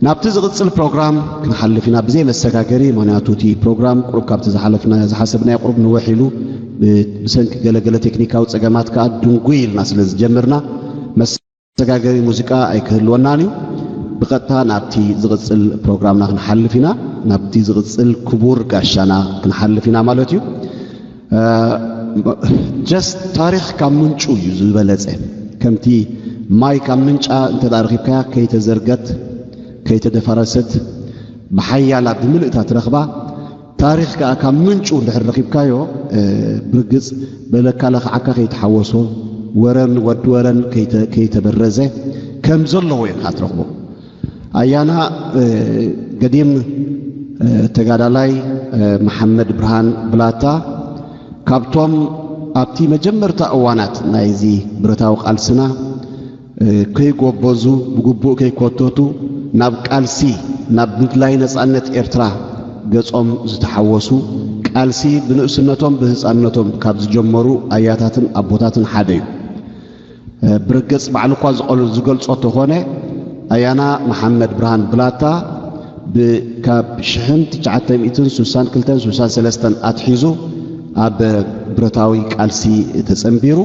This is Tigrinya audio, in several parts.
ናብቲ ዝቕጽል ፕሮግራም ክንሓልፍ ኢና ብዘይ መሰጋገሪ፣ ምኽንያቱ እቲ ፕሮግራም ቁሩብ ካብቲ ዝሓለፍና ዝሓሰብናዮ ቁሩብ ንውሕ ኢሉ፣ ብ-፣ ብሰንኪ ገለገለ ቴክኒካዊ ጸገማት ከኣ ድንጉይ ኢልና ስለ ዝጀመርና፣ መሰጋገሪ ሙዚቃ ኣይክህልወናን እዩ። ብቐጥታ ናብቲ ዝቕጽል ፕሮግራምና ክንሓልፍ ኢና። ናብቲ ዝቕጽል ክቡር ጋሻና ክንሓልፍ ኢና ማለት እዩ። እ፣ ጀስት ታሪኽ ካብ ምንጩ እዩ ዝበለጸ። ከምቲ ማይ ካብ ምንጫ እንተ ደኣ ረኺብካያ ከይተዘርገት፣ ከይተደፈረሰት፣ ብሓያላ ብምልእታ ትረኽባ። ታሪኽ ከኣ ካብ ምንጩ እንድሕር ረኺብካዮ፣ እ፣ ብርግጽ በለካ ለኽዓካ ከይተሓወሶ፣ ወረን ወዲ ወረን ከይተ-፣ ከይተበረዘ ከም ዘለዎ ኢኻ ትረኽቦ። ኣያና፣ እ፣ ገዲም፣ እ፣ ተጋዳላይ፣ እ፣ መሓመድ ብርሃን ብላታ፣ ካብቶም ኣብቲ መጀመርታ እዋናት ናይዚ ብረታዊ ቃልስና፣ እ፣ ከይጎበዙ፣ ብግቡእ ከይኮተቱ፣ ናብ ቃልሲ፣ ናብ ምድላይ ነጻነት ኤርትራ ገጾም ዝተሓወሱ፣ ቃልሲ ብንእስነቶም ብህጻንነቶም ካብ ዝጀመሩ ኣያታትን ኣቦታትን ሓደ እዩ። እ፣ ብርግጽ ባዕሉ እኳ ዝቐሉ-፣ ዝገልጾ ተኾነ፣ ኣያና መሓመድ ብርሃን ብላታ ብ-፣ ካብ ሽሕን ትሽዓተ ሚእትን ስሳን ክልተን ስሳን ሰለስተን ኣትሒዙ ኣብ ብረታዊ ቃልሲ ተጸንቢሩ፣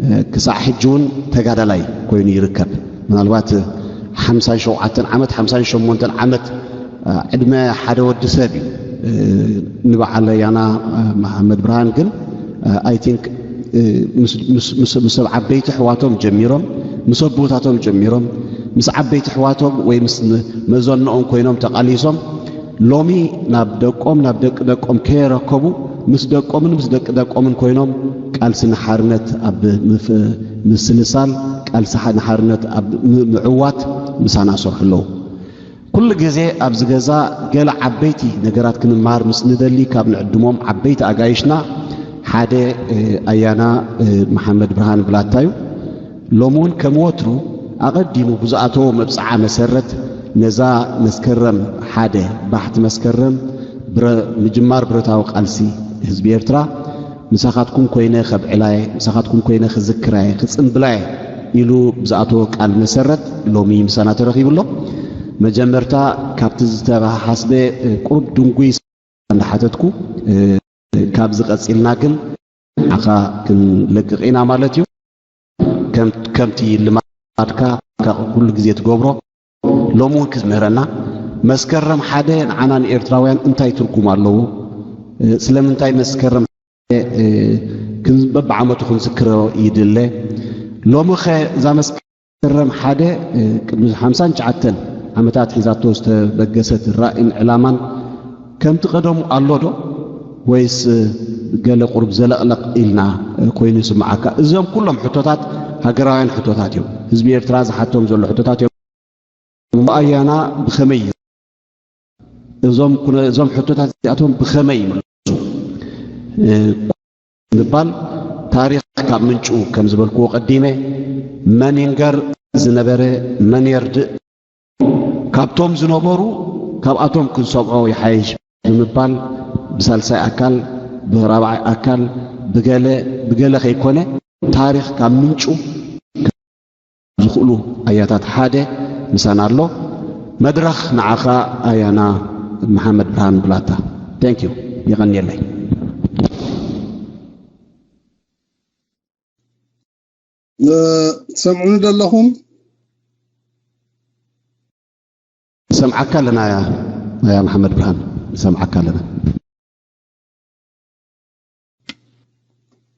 እ፣ ክሳዕ ሕጂ እውን ተጋዳላይ ኮይኑ ይርከብ። ምናልባት ሓምሳን ሸውዓተን ዓመት፣ ሓምሳን ሸሞንተን ዓመት፣ እ፣ ዕድመ ሓደ ወዲ ሰብ እዩ። እ፣ ንበዓል ኣያና፣ እ፣ መሓመድ ብርሃን ግን፣ እ፣ I think፣ እ፣ ምስ፣ ምስ፣ ምስ፣ ምስ ኣብ ዓበይቲ ኣሕዋቶም ጀሚሮም፣ ምስ ኣቦታቶም ጀሚሮም፣ ምስ ዓበይቲ ኣሕዋቶም ወይ ምስ ን-፣ መዘንኦም ኮይኖም ተቓሊሶም፣ ሎሚ ናብ ደቆም፣ ናብ ደቂ ደቆም ከየረከቡ፣ ምስ ደቆምን ምስ ደቂ ደቆምን ኮይኖም ቃልሲ ንሓርነት ኣብ ምፍ-፣ ምስልሳል፣ ቃልሲ ሓ-፣ ንሓርነት ኣብ ም-፣ ምዕዋት ምሳና ሰርሑ ኣለዉ። ኩሉ ግዜ ኣብዚ ገዛ ገለ ዓበይቲ ነገራት ክንመሃር ምስ ንደሊ፣ ካብ ንዕድሞም ዓበይቲ ኣጋይሽና ሓደ፣ እ፣ ኣያና፣ እ፣ መሓመድ ብርሃን ብላታ እዩ። ሎሚ እውን ከም ወትሩ ኣቐዲሙ ብዝኣተዎ መብጽዓ መሰረት ነዛ መስከረም ሓደ፣ ባሕቲ መስከረም፣ ብረ-፣ ምጅማር ብረታዊ ቃልሲ ህዝቢ ኤርትራ፣ ምሳኻትኩም ኮይነ ከብዕላየ፣ ምሳኻትኩም ኮይነ ክዝክራየ፣ ክጽንብላየ ኢሉ ብዝኣተዎ ቃል መሰረት ሎሚ ምሳና ተረኺቡ ኣሎ። መጀመርታ ካብቲ ዝተበሃሓስበ፣ እ፣ ቁሩብ ድንጉይ እንዳሓተትኩ፣ እ፣ ካብዚ ቀጺልና ግን ንዓኻ ክንለቅቕ ኢና ማለት እዩ። ከም-፣ ከምቲ ልማድካ ካብ ኩሉ ግዜ ትገብሮ፣ ሎሚ እውን ክትምህረና፣ መስከረም ሓደ ንዓና ንኤርትራውያን እንታይ ትርጉም ኣለዎ? እ፣ ስለምንታይ መስከረም ሓደ፣ እ፣ ክን-፣ በብዓመቱ ክንዝክሮ ይድለ? ሎሚ ኸ እዛ መስከረም ሓደ፣ እ፣ ቅድሚ ሓምሳን ትሽዓተን ዓመታት ሒዛቶ ዝተበገሰት ራእይን ዕላማን ከምቲ ቀደሙ ኣሎ ዶ? ወይስ፣ እ፣ ገለ ቁሩብ ዘለቕለቕ ኢልና፣ እ፣ ኮይኑ ይስምዓካ? እዞም ኩሎም ሕቶታት ሃገራውያን ሕቶታት እዮም። ህዝቢ ኤርትራ ዝሓቶም ዘሎ ሕቶታት እዮም። እሞ ኣያና ብኸመይ እዩ? እዞም ኩነ-፣ እዞም ሕቶታት እዚኣቶም ብኸመይ ይምለሱ? እ፣ ምባል ታሪኽ ካብ ምንጩ ከም ዝበልክዎ ቀዲመ፣ መን ይንገር ዝነበረ መን የርድእ፣ ካብቶም ዝነበሩ ካብኣቶም ክንሰምዖ ይሓይሽ ብምባል ብሳልሳይ ኣካል፣ ብራብዓይ ኣካል፣ ብገለ፣ ብገለ ከይኮነ ታሪኽ ካብ ምንጩ ዝኽእሉ ኣያታት ሓደ ምሳና ኣሎ። መድረኽ ንዓኻ ኣያና መሓመድ ብርሃን ብላታ። Thank you። የቐንየለይ። እ፣ ትሰምዑኒ ዶ ኣለኹም? ንሰምዓካ ኣለና፣ ኣያ፣ ኣያ መሓመድ ብርሃን፣ ንሰምዓካ ኣለና።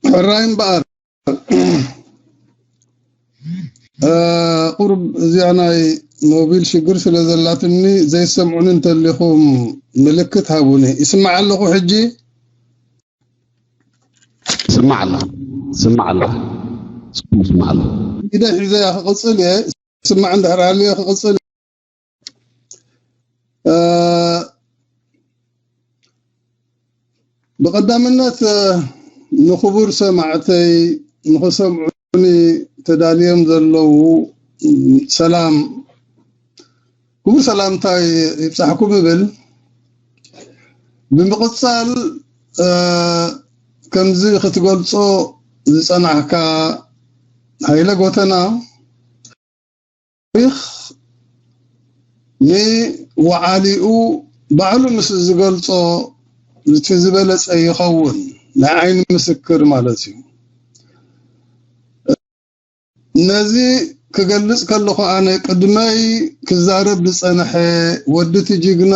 ሕራይ እምበኣር፣ እ፣ ቁሩብ እዚኣ ናይ ሞቢል ሽግር ስለ ዘላትኒ ዘይሰምዑኒ እንተሊኹም ምልክት ሃቡኒ። ይስማዕ ኣለኹ ሕጂ? ስማዕ ኣለኻ፣ ስማዕ ኣለኻ፣ ስማዕ ኣለኻ። ኢደ ሒዘ እያ ክቕጽል እየ። ስማዕ እንድሕር ሃልየ ክቕጽል። እ፣ ብቐዳምነት፣ እ፣ ንኽቡር ሰማዕተይ፣ ንኽሰምዑኒ ተዳልዮም ዘለዉ፣ እ፣ ሰላም፣ ክቡር ሰላምታይ ይብጻሕኩም እብል። ብምቕጻል፣ እ፣ ከምዚ ክትገልጾ ዝጸናሕካ ሃይለ ጎተና፣ ታሪኽ ንወዓሊኡ ባዕሉ ምስ ዝገልጾ እቲ ዝበለጸ ይኸውን፣ ናይ ዓይኒ ምስክር ማለት እዩ። ነዚ ክገልጽ ከለኹ ኣነ ቅድመይ ክዛረብ ዝጸንሐ ወዲ እቲ ጅግና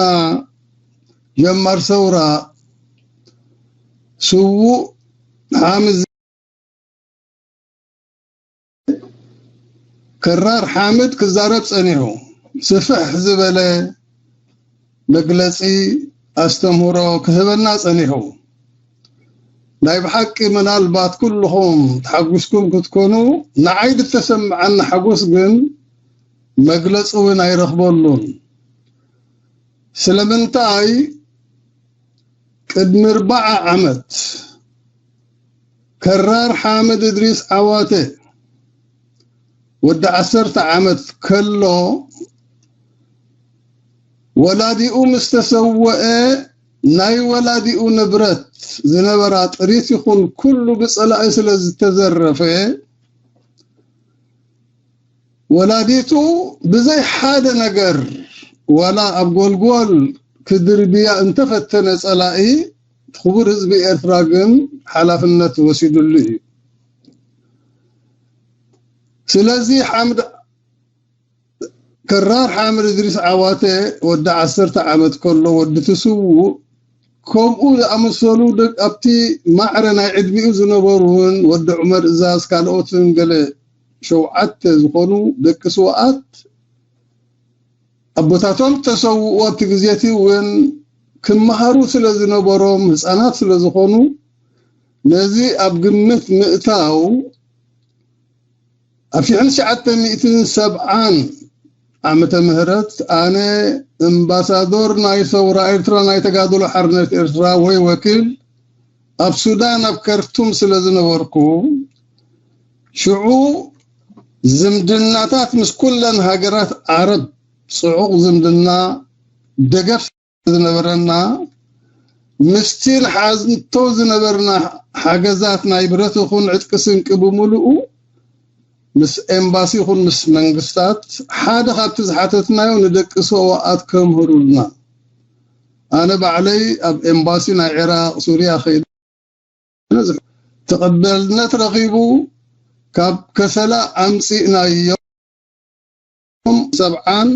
ጀማር ሰውራ ስዉእ ሓምዝ ከራር ሓምድ ክዛረብ ጸኒሑ፣ ስፍሕ ዝበለ መግለጺ ኣስተምህሮ ክህበና ጸኒሑ። ናይ ብሓቂ ምናልባት ኩልኹም ተሓጒስኩም ክትኮኑ፣ ንዓይ ዝተሰምዓኒ ሓጎስ ግን መግለጺ እውን ኣይረኽበሉን። ስለምንታይ ቅድሚ ኣርባዓ ዓመት ከራር ሓምድ እድሪስ ዓዋተ ወዲ ዓሰርተ ዓመት ከሎ ወላዲኡ ምስ ተሰወአ ናይ ወላዲኡ ንብረት ዝነበራ ጥሪት ይኹን ኩሉ ብጸላኢ ስለ ዝተዘረፈ ወላዲቱ ብዘይ ሓደ ነገር ዋላ ኣብ ጎልጎል ክድርብያ እንተፈተነ ጸላኢ ክቡር ህዝቢ ኤርትራ ግን ሓላፍነት ወሲድሉ እዩ። ስለዚ ሓምድ ከራር ሓምድ እድሪስ ዓዋተ ወዲ ዓሰርተ ዓመት ከሎ ወዲ ትስውእ ከምኡ ዝኣመሰሉ ደቅ ኣብቲ ማዕረ ናይ ዕድሚኡ ዝነበሩ እውን ወዲ ዑመር እዛዝ ካልኦትን ገለ ሸውዓተ ዝኾኑ ደቂ ስውኣት ኣቦታቶም ተሰውኡ ኣብቲ ግዜ እቲ እውን ክመሃሩ ስለ ዝነበሮም ህፃናት ስለ ዝኾኑ ነዚ ኣብ ግምት ምእታው ኣብ ሽሕን ትሽዓተ ሚእትን ሰብዓን ዓመተ ምህረት ኣነ እምባሳዶር ናይ ሰውራ ኤርትራ ናይ ተጋድሎ ሓርነት ኤርትራ ወይ ወኪል ኣብ ሱዳን ኣብ ከርቱም ስለ ዝነበርኩ ሽዑ ዝምድናታት ምስ ኩለን ሃገራት ዓረብ ጽዑቕ ዝምድና ደገፍ ዝነበረና ምስቲ ንሓዝቶ ዝነበርና ሓገዛት ናይ ብረት ይኹን ዕጥቂ ስንቂ ብምሉኡ ምስ ኤምባሲ ይኹን ምስ መንግስታት ሓደ ካብቲ ዝሓተትናዮ ንደቂ ሰውኣት ከምህሩልና ኣነ ባዕለይ ኣብ ኤምባሲ ናይ ዒራቕ ሱርያ ኸይደ ተቐበልነት ረኺቡ ካብ ከሰላ ኣምፂእናዮም ሰብዓን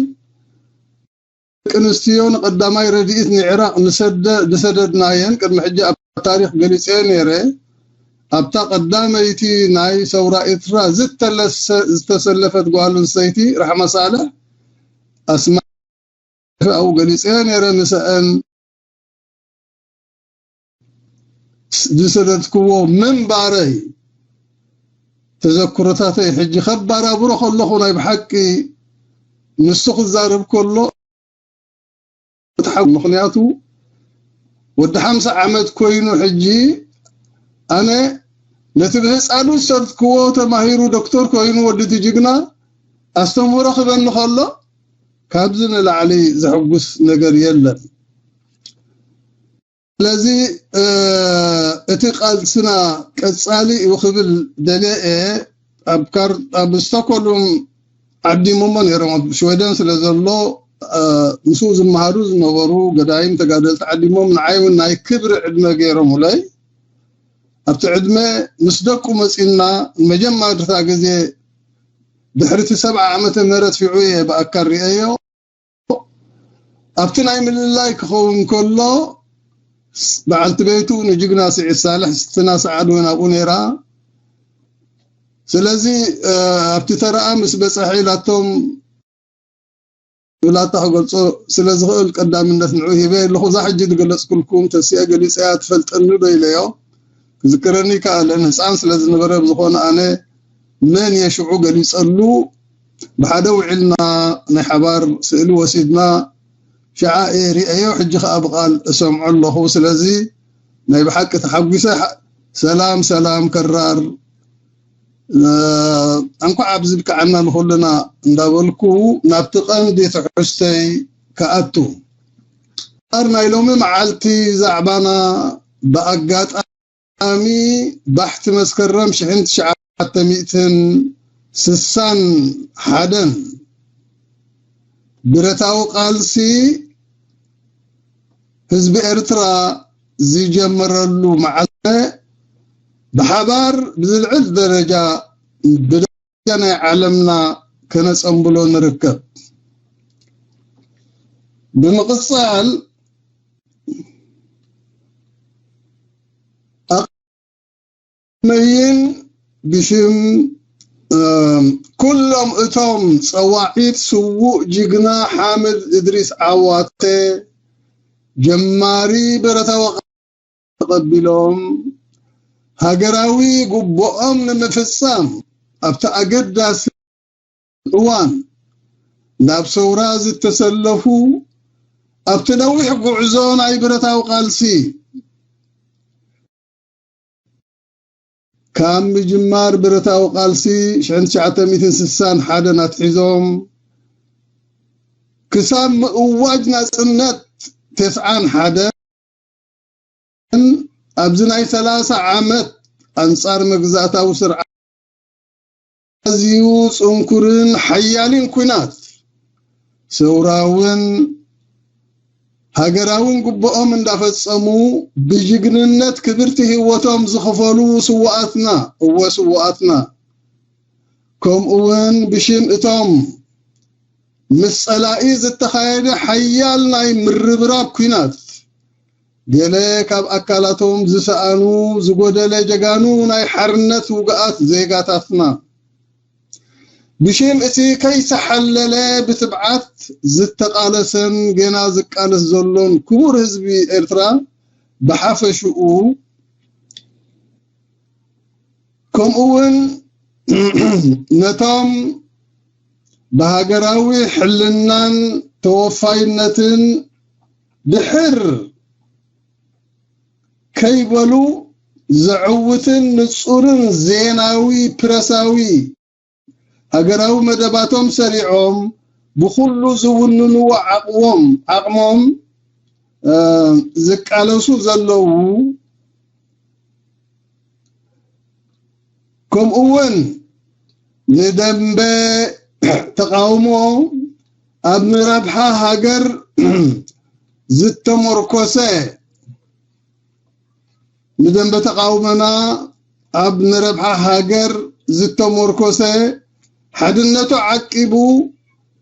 ደቂ ኣንስትዮ ንቀዳማይ ረድኢት ንዒራቕ ንሰደ ዝሰደድናየን ቅድሚ ሕጂ ኣብ ታሪኽ ገሊፀዮ ነይረ ኣብታ ቀዳመይቲ ናይ ሰውራ ኤርትራ ዝተለሰ ዝተሰለፈት ጓል ኣንስተይቲ ራሕማ ሳልሕ ኣስማ ኣብኡ ገሊፀዮ ነይረ ምስአን ዝሰደድክዎ ምንባረይ ተዘክሮታተይ ሕጂ ከባራብሮ ከለኹ ናይ ብሓቂ ንሱ ክዛረብ ከሎ ምክንያቱ ወዲ ሓምሳ ዓመት ኮይኑ ሕጂ ኣነ ነቲ ብህፃኑ ዝሰድክዎ ተማሂሩ ዶክተር ኮይኑ ወዲ ትጅግና ኣስተምህሮ ክበኒ ከሎ ካብዚ ንላዕሊ ዘሐጉስ ነገር የለን። ስለዚ እቲ ቃልስና ቀፃሊ እዩ ክብል ደልየ እየ። ኣብ ካር ኣብ ስቶኮልም ዓዲሞሞ ነይሮም ኣብ ሽወደን ስለ ዘሎ ምስኡ ዝመሃሩ ዝነበሩ ገዳይም ተጋደልቲ ዓዲሞም ንዓይ እውን ናይ ክብሪ ዕድመ ገይሮምለይ ኣብቲ ዕድመ ምስ ደቁ መፂና ንመጀመርታ ግዜ ድሕርቲ ሰብዓ ዓመተ ምህረት ፊዑ እየ ብኣካል ርእየዮ ኣብቲ ናይ ምልላይ ክኸውን ከሎ በዓልቲ ቤቱ ንጅግና ስዒድ ሳልሕ ስትና ሰዓድ እውን ኣብኡ ነይራ ስለዚ ኣብቲ ተረኣ ምስ በፀሐ ኢላቶም ብላታ ክገልፆ ስለ ዝኽእል ቀዳምነት ንዑ ሂበ ኣለኹ እዛ ሕጂ ዝገለፅኩልኩም ተሲአ ገሊፀያ ትፈልጠኒ ዶ ኢለዮ ክዝክረኒ ይከኣለን ህፃን ስለ ዝነበረ ብዝኾነ ኣነ መን እየ ሽዑ ገሊፀሉ ብሓደ ውዒልና ናይ ሓባር ስእሊ ወሲድና ሽዓ እየ ሪአዮ ሕጂ ከዓ ብቃል እሰምዖ ኣለኹ ስለዚ ናይ ብሓቂ ተሓጒሰ ሰላም ሰላም ከራር እንኳዕ ኣብዚ ብቅዓና ንኹልና እንዳበልኩ ናብቲ ቀንዲ ትሕዝተይ ክኣቱ ር ናይ ሎሚ መዓልቲ ዛዕባና ብኣጋጣሚ ባሕቲ መስከረም ሽሕን ትሽዓተ ሚእትን ስሳን ሓደን ብረታዊ ቃልሲ ህዝቢ ኤርትራ ዝጀመረሉ መዓልቲ ብሓባር ብዝልዕል ደረጃ ብደረጃ ናይ ዓለምና ከነጸንብሎ ንርከብ። ብምቕጻል መይን ብሽም ኩሎም እቶም ጸዋዒት ስዉእ ጅግና ሓምድ እድሪስ ዓዋተ ጀማሪ ብረታዊ ተቐቢሎም ሃገራዊ ጉቦኦም ንምፍጻም ኣብቲ ኣገዳሲ እዋን ናብ ሰውራ ዝተሰለፉ ኣብቲ ነዊሕ ጉዕዞ ናይ ብረታዊ ቃልሲ ካብ ምጅማር ብረታዊ ቃልሲ ሽሕን ትሽዓተ ሚእትን ስሳን ሓደን ኣትሒዞም ክሳብ ምእዋጅ ናጽነት ተስዓን ሓደን ኣብዚ ናይ ሰላሳ ዓመት ኣንጻር መግዛእታዊ ስርዓት ኣዝዩ ጽንኩርን ሓያልን ኲናት ሰውራውን ሃገራውን ግቡኦም እንዳፈጸሙ ብጅግንነት ክብርቲ ህይወቶም ዝኸፈሉ ስውኣትና፣ እወ ስውኣትና፣ ከምኡ እውን ብሽም እቶም ምስ ጸላኢ ዝተኻየደ ሓያል ናይ ምርብራብ ኲናት ገለ ካብ ኣካላቶም ዝሰኣኑ ዝጎደለ ጀጋኑ ናይ ሓርነት ውግኣት ዜጋታትና ብሽም እቲ ከይተሓለለ ብትብዓት ዝተቓለሰን ገና ዝቃለስ ዘሎን ክቡር ህዝቢ ኤርትራ ብሓፈሽኡ ከምኡ እውን ነቶም ብሃገራዊ ሕልናን ተወፋይነትን ድሕር ከይበሉ ዘዕውትን ንጹርን ዜናዊ ፕረሳዊ ሃገራዊ መደባቶም ሰሪዖም ብኹሉ ዝውንንዎ ዓቕዎም ዓቕሞም ዝቃለሱ ዘለዉ ከምኡ እውን ንደንበ ተቃውሞ ኣብ ንረብሓ ሃገር ዝተመርኮሰ ንደንበ ተቃውሞና ኣብ ንረብሓ ሃገር ዝተመርኮሰ ሓድነቱ ዓቂቡ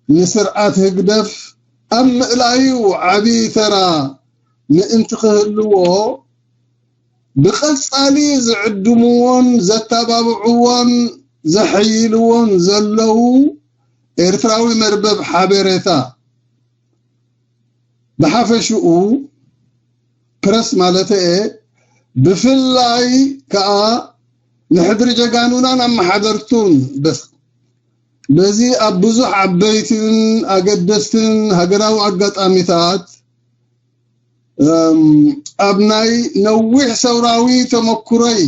ንስርዓት ህግደፍ ኣብ ምእላዩ ዓቢ ተራ ምእንቲ ክህልዎ ብቐጻሊ ዝዕድምዎን ዘተባብዕዎን ዘሐይልዎን ዘለዉ ኤርትራዊ መርበብ ሓበሬታ ብሓፈሽኡ ፕረስ ማለት እየ ብፍላይ ከኣ ንሕድሪ ጀጋኑናን ኣመሓደርቱን በዚ ኣብ ብዙሕ ዓበይትን ኣገደስትን ሃገራዊ ኣጋጣሚታት ኣብ ናይ ነዊሕ ሰውራዊ ተመኩሮይ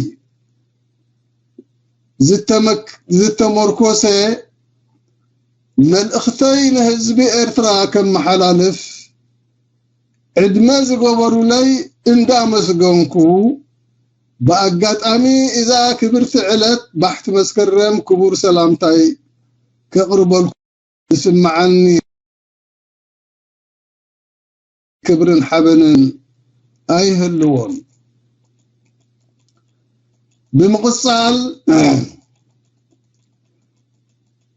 ዝተመርኮሰ መልእኽተይ ንህዝቢ ኤርትራ ከመሓላልፍ ዕድመ ዝገበሩለይ እንዳመስገንኩ ብኣጋጣሚ እዛ ክብርቲ ዕለት ባሕቲ መስከረም ክቡር ሰላምታይ ከቕርበልኩም ዝስምዓኒ ክብርን ሓበንን ኣይህልዎን። ብምቕጻል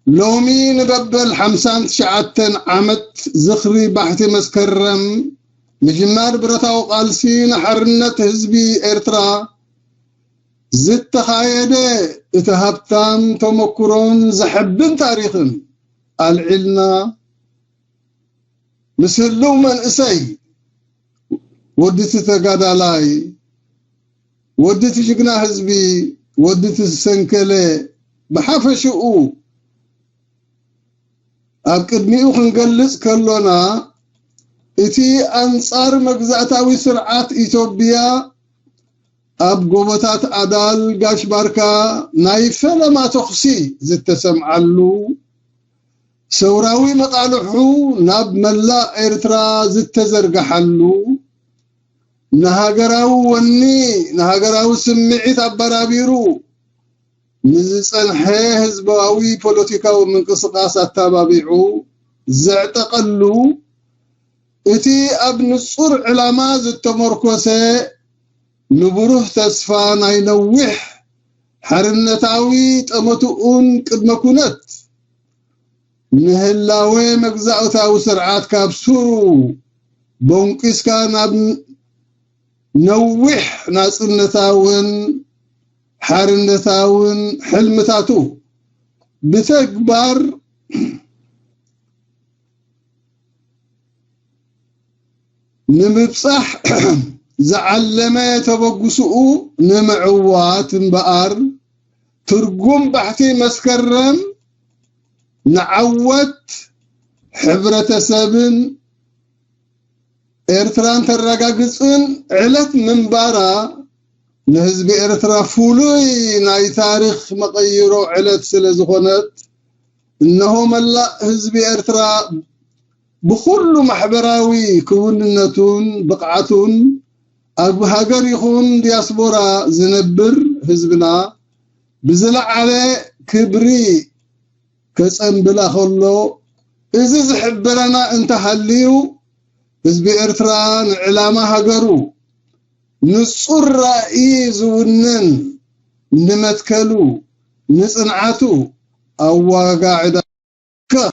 ሎሚ ንበበል ሓምሳን ትሽዓተን ዓመት ዝኽሪ ባሕቲ መስከረም ምጅማር ብረታዊ ቃልሲ ንሓርነት ህዝቢ ኤርትራ ዝተኻየደ እቲ ሃብታም ተመኩሮን ዘሐብን ታሪኽን ኣልዒልና ምስ ህልው መንእሰይ ወዲ እቲ ተጋዳላይ ወዲ እቲ ጅግና ህዝቢ ወዲ እቲ ዝሰንከለ ብሓፈሽኡ ኣብ ቅድሚኡ ክንገልጽ ከሎና እቲ ኣንጻር መግዛእታዊ ስርዓት ኢትዮጵያ ኣብ ጎቦታት ኣዳል ጋሽ ባርካ ናይ ፈለማ ተኹሲ ዝተሰምዓሉ ሰውራዊ መቓልሑ ናብ መላእ ኤርትራ ዝተዘርግሓሉ ንሃገራዊ ወኒ ንሃገራዊ ስምዒት ኣበራቢሩ ንዝጸንሐ ህዝባዊ ፖለቲካዊ ምንቅስቃስ ኣተባቢዑ ዘዕጠቐሉ፣ እቲ ኣብ ንጹር ዕላማ ዝተመርኮሰ ንብሩህ ተስፋ ናይ ነዊሕ ሓርነታዊ ጠመትኡን ቅድመ ኩነት ንህላወ መግዛእታዊ ስርዓት ካብ ሱሩ ቦንቂስካ ናብ ነዊሕ ናጽነታውን ሓርነታውን ሕልምታቱ ብተግባር ንምብጻሕ ዝዓለመ ተበግስኡ ንምዕዋት እምበኣር፣ ትርጉም ባሕቲ መስከረም ንዓወት ሕብረተሰብን ኤርትራን ተረጋግጽን ዕለት ምንባራ፣ ንህዝቢ ኤርትራ ፍሉይ ናይ ታሪኽ መቐይሮ ዕለት ስለ ዝኾነት፣ እነሆ መላእ ህዝቢ ኤርትራ ብኹሉ ማሕበራዊ ክውንነቱን ብቕዓቱን፣ ኣብ ሃገር ይኹን ዲያስፖራ ዝነብር ህዝብና፣ ብዝለዓለ ክብሪ ከጸንብላ ከሎ፣ እዚ ዝሕብረና እንተሃልዩ፣ ህዝቢ ኤርትራ ንዕላማ ሃገሩ ንጹር ራእይ ዝውንን፣ ንመትከሉ፣ ንጽንዓቱ ኣብ ዋጋ ዕዳ ከ-፣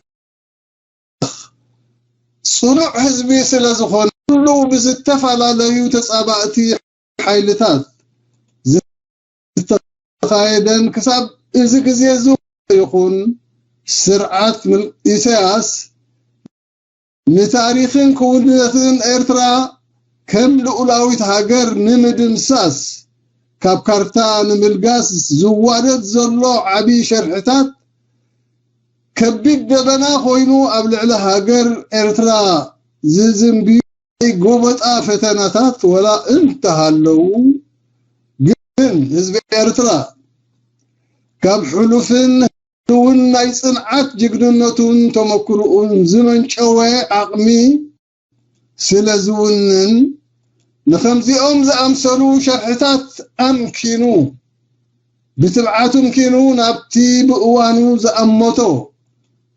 ጽኑዕ ህዝቢ ስለ ዝኾነ፣ ኩሉ ብዝተፈላለዩ ተጻባእቲ ሓይልታት ዝተኻየደን ክሳብ እዚ ግዜ እዚ ይኹን፣ ስርዓት ምል-፣ ኢሳያስ ንታሪኽን ክውንነትን ኤርትራ ከም ልኡላዊት ሃገር ንምድምሳስ ካብ ካርታ ንምልጋስ ዝዋደድ ዘሎ ዓቢ ሸርሕታት ከቢድ ደበና ኮይኑ ኣብ ልዕሊ ሃገር ኤርትራ ዝዝንብዩ ናይ ጎበጣ ፈተናታት ወላ እንተሃለዉ፣ ግን ህዝቢ ኤርትራ ካብ ሕሉፍን እውን ናይ ጽንዓት ጅግንነቱን ተመክሮኡን ዝመንጨወ ዓቕሚ ስለ ዝውንን፣ ንኸምዚኦም ዝኣምሰሉ ሸርሕታት ኣምኪኑ፣ ብትብዓት ኣምኪኑ ናብቲ ብእዋኑ ዝኣመቶ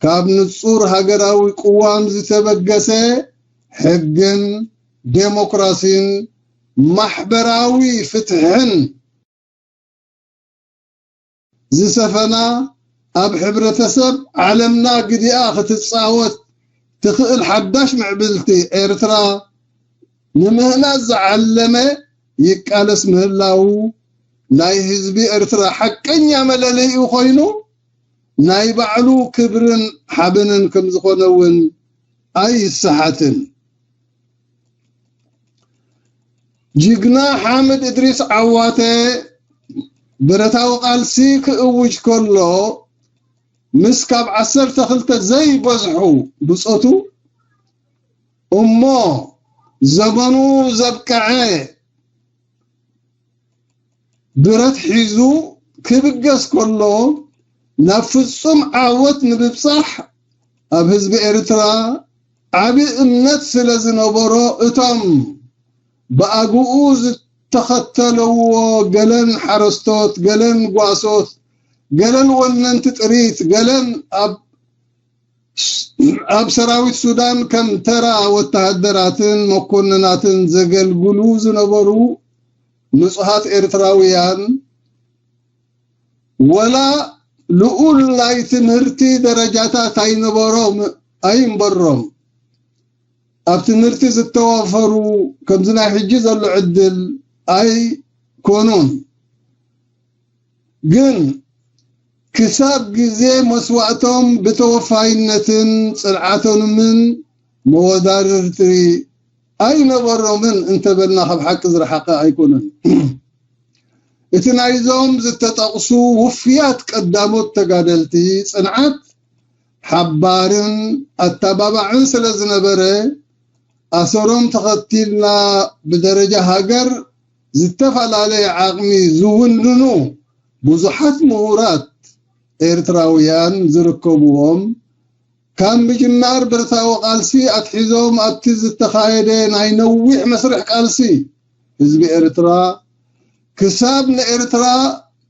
ካብ ንጹር ሃገራዊ ቅዋም ዝተበገሰ ሕግን ዴሞክራሲን ማሕበራዊ ፍትሕን ዝሰፈና፣ ኣብ ሕብረተሰብ ዓለምና ግዲኣ ክትጻወት ትኽእል ሓዳሽ ምዕብልቲ ኤርትራ ንምህናጽ ዝዓለመ ይቃለስ ምህላዉ፣ ናይ ህዝቢ ኤርትራ ሓቀኛ መለለይኡ ኮይኑ፣ ናይ ባዕሉ ክብርን ሓበንን ከም ዝኾነ እውን ኣይሰሓትን። ጅግና ሓምድ እድሪስ ዓዋተ ብረታዊ ቃልሲ ክእውጅ ከሎ፣ ምስ ካብ ዓሰርተ ክልተ ዘይበዝሑ ብጾቱ እሞ ዘመኑ ዘብቀዐ ብረት ሒዙ ክብገስ ከሎ፣ ናብ ፍጹም ዓወት ንምብጻሕ ኣብ ህዝቢ ኤርትራ ዓቢ እምነት ስለ ዝነበሮ፣ እቶም ብኣግኡ ዝተኸተለዎ፣ ገለን ሓረስቶት፣ ገለን ጓሶት፣ ገለን ወነንቲ ጥሪት፣ ገለን ኣብ ኣብ ሰራዊት ሱዳን ከም ተራ ወተሃደራትን መኮንናትን ዘገልግሉ ዝነበሩ ንጹሃት ኤርትራውያን፣ ወላ ልኡል ናይ ትምህርቲ ደረጃታት ኣይነበሮም፣ ኣይንበሮም። ኣብ ትምህርቲ ዝተዋፈሩ፣ ከምዚ ናይ ሕጂ ዘሎ ዕድል ኣይኮኑን። ግን ክሳብ ግዜ መስዋእቶም ብተወፋይነትን ጽንዓቶምን መወዳድርቲ ኣይነበሮምን እንተበልና ካብ ሓቂ ዝረሓቐ ኣይኮነን። እቲ ናይዞም ዝተጠቕሱ ውፍያት ቀዳሞት ተጋደልቲ ጽንዓት፣ ሓባርን ኣተባባዕን ስለ ዝነበረ፣ ኣሰሮም ተኸቲልና ብደረጃ ሃገር ዝተፈላለየ ዓቕሚ ዝውንኑ ብዙሓት ምሁራት ኤርትራውያን ዝርከብዎም፣ ካብ ምጅማር ብረታዊ ቃልሲ ኣትሒዞም ኣብቲ ዝተኻየደ ናይ ነዊሕ መስርሕ ቃልሲ ህዝቢ ኤርትራ ክሳብ ንኤርትራ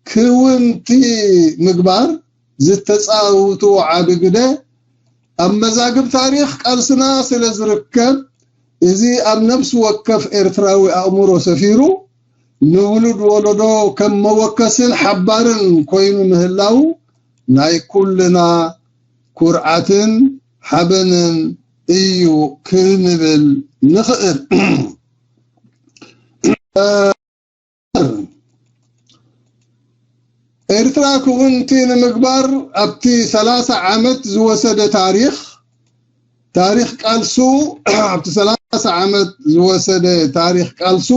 ክውንቲ ምግባር ዝተጻውትዎ ዓቢ ግደ ኣብ መዛግብ ታሪኽ ቃልስና ስለ ዝርከብ፣ እዚ ኣብ ነፍሲ ወከፍ ኤርትራዊ ኣእምሮ ሰፊሩ፣ ንውሉድ ወለዶ ከም መወከስን ሓባርን ኮይኑ ምህላው ናይ ኩልና ኩርዓትን ሓበንን እዩ ክንብል ንኽእል። ኤርትራ ክውንቲ ንምግባር ኣብቲ ሰላሳ ዓመት ዝወሰደ ታሪኽ፣ ታሪኽ ቃልሱ፣ ኣብቲ ሰላሳ ዓመት ዝወሰደ ታሪኽ ቃልሱ፣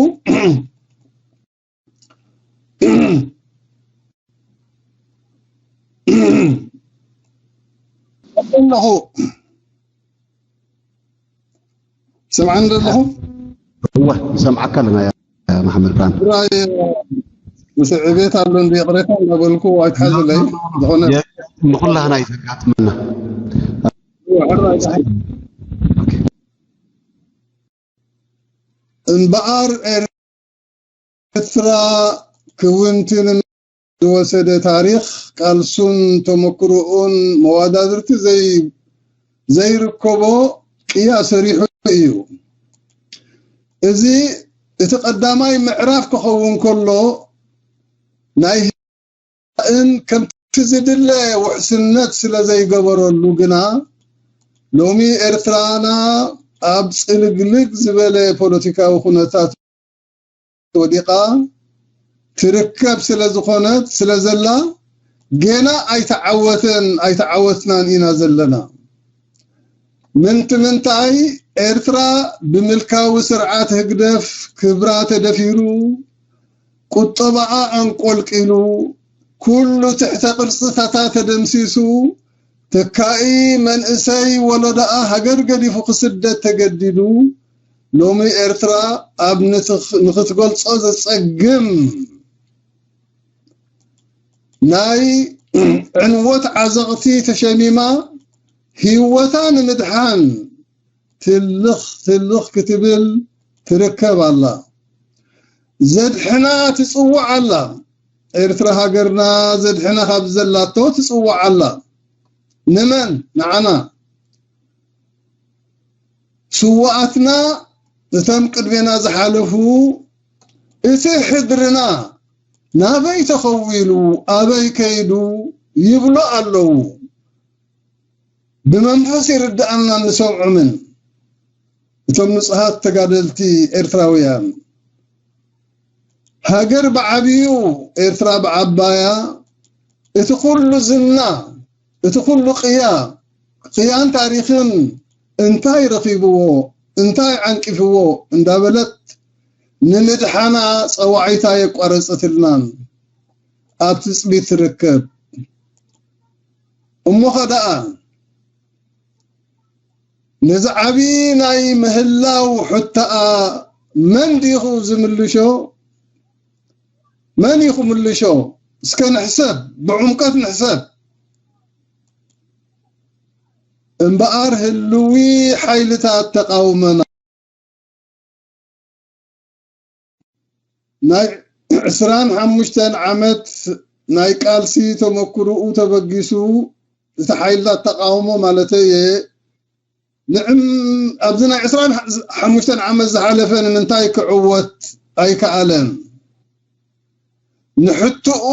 ኣለኹ። ሰምዓኒ ዶ ኣለኹ? እወ፣ ንሰምዓካ ኣለና፣ ያ መሓመድ ብርሃን። ትግራይ ምስ ዕቤት ኣሎ እንዲ ይቕሬታ እናበልኩ ኣይትሓዝለይ። ዝኾነ የ-፣ ንኹላህና እዩ ዘጋጥመና። እወ፣ ሕራይ። ኦኬ። እምበኣር ኤርትራ ክውንትን ዝወሰደ ታሪኽ ቃልሱን ተመክሮኡን መዋዳድርቲ ዘይ-፣ ዘይርከቦ ቅያ ሰሪሑ እዩ። እዚ እቲ ቀዳማይ ምዕራፍ ክኸውን ከሎ ናይ ህዝብን ከምቲ ዝድለ ውሕስነት ስለ ዘይገበረሉ ግና ሎሚ ኤርትራና ኣብ ጽልግልግ ዝበለ ፖለቲካዊ ኩነታት ወዲቓ ትርከብ ስለ ዝኾነት፣ ስለ ዘላ፣ ጌና ኣይተዓወተን፣ ኣይተዓወትናን ኢና ዘለና። ምንቲ ምንታይ ኤርትራ ብምልካዊ ስርዓት ህግደፍ ክብራ ተደፊሩ፣ ቁጠባኣ ኣንቆልቂሉ፣ ኩሉ ትሕተ ቅርጽታታ ተደምሲሱ፣ ተካኢ መንእሰይ ወለዶኣ ሃገር ገዲፉ ክስደድ ተገዲዱ፣ ሎሚ ኤርትራ ኣብ ንትኽ-፣ ንኽትገልጾ ዘጸግም ናይ ዕንወት ዓዘቕቲ ተሸሚማ፣ ህይወታ ንምድሓን ትልኽ ትልኽ ክትብል ትርከብ ኣላ። ዘድሕና ትጽውዕ ኣላ። ኤርትራ ሃገርና ዘድሕና ካብ ዘላቶ ትጽውዕ ኣላ። ንመን? ንዓና። ስውኣትና፣ እቶም ቅድሜና ዝሓለፉ፣ እቲ ሕድርና ናበይ ተኸዊሉ፣ ኣበይ ከይዱ ይብሉ ኣለዉ። ብመንፈስ ይርድኣናን ንሰምዖምን። እቶም ንጹሃት ተጋደልቲ ኤርትራውያን፣ ሃገር ብዓቢዩ፣ ኤርትራ ብዓባያ፣ እቲ ኩሉ ዝና፣ እቲ ኩሉ ቅያ፣ ቅያን ታሪኽን እንታይ ረኺብዎ፣ እንታይ ዓንቂፍዎ እንዳበለት ንምድሓና ጸዋዒታ የቋረጸትልናን ኣብ ትጽቢት ትርከብ። እሞኸ ደኣ ነዚ ዓቢ ናይ ምህላው ሕቶኣ መን ዲኹ ዝምልሾ? መን እዩ ክምልሾ? እስከ ንሕሰብ፣ ብዕምቀት ንሕሰብ። እምበኣር ህልዊ ሓይልታት ተቃውሞና ናይ ዕስራን ሓሙሽተን ዓመት ናይ ቃልሲ ተመክሮኡ ተበጊሱ፣ እቲ ሓይልታት ተቃውሞ ማለተይ እየ፣ ንዕም-፣ ኣብዚ ናይ ዕስራን ሓሙሽተን ዓመት ዝሓለፈ ንምንታይ ክዕወት ኣይከኣለን? ንሕቶኡ፣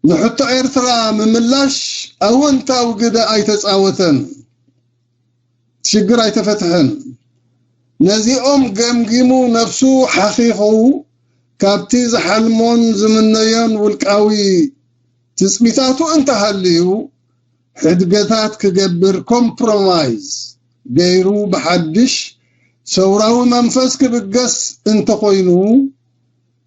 ንሕቶ ኤርትራ ምምላሽ ኣወንታዊ ግደ ኣይተጻወተን። ሽግር ኣይተፈትሐን። ነዚኦም ገምጊሙ ነፍሱ ሓኺኹ ካብቲ ዝሓልሞን ዝምነዮን ውልቃዊ ትጽቢታቱ እንተሃልዩ፣ ሕድገታት ክገብር ኮምፕሮማይዝ ገይሩ ብሓድሽ ሰውራዊ መንፈስ ክብገስ እንተኾይኑ፣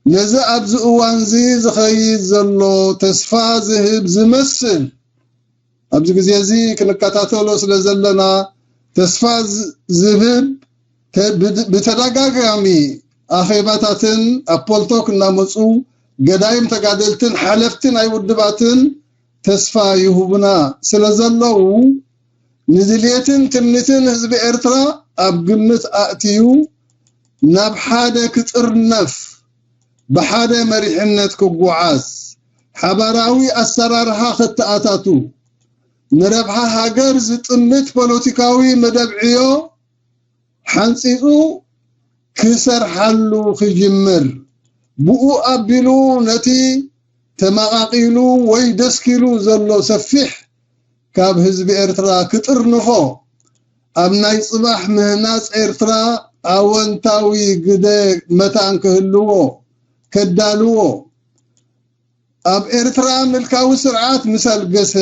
ነዚ ኣብዚ እዋንዚ ዝኸይድ ዘሎ ተስፋ ዝህብ ዝመስል፣ ኣብዚ ግዜ እዚ ክንከታተሎ ስለ ዘለና፣ ተስፋ ዝ-፣ ዝህብ ተ-፣ ብድ-፣ ብተደጋጋሚ ኣኼባታትን ኣብ ፖልቶክ እናመጹ ገዳይም ተጋደልትን ሓለፍቲ ናይ ውድባትን ተስፋ ይህቡና ስለ ዘለዉ፣ ንድልየትን ትምኒትን ህዝቢ ኤርትራ ኣብ ግምት ኣእትዩ፣ ናብ ሓደ ክጥርነፍ፣ ብሓደ መሪሕነት ክጓዓዝ፣ ሓባራዊ ኣሰራርሓ ከተኣታቱ፣ ንረብሓ ሃገር ዝጥምት ፖለቲካዊ መደብ ዕዮ ሓንጺጹ ክሰርሓሉ ክጅምር፣ ብኡ ኣቢሉ ነቲ ተመቓቒሉ ወይ ደስኪሉ ዘሎ ሰፊሕ ካብ ህዝቢ ኤርትራ ክጥርንፎ፣ ኣብ ናይ ጽባሕ ምህናጽ ኤርትራ ኣወንታዊ ግደ መታን ክህልዎ ከዳልዎ፣ ኣብ ኤርትራ ምልካዊ ስርዓት ምስ ኣልገሰ፣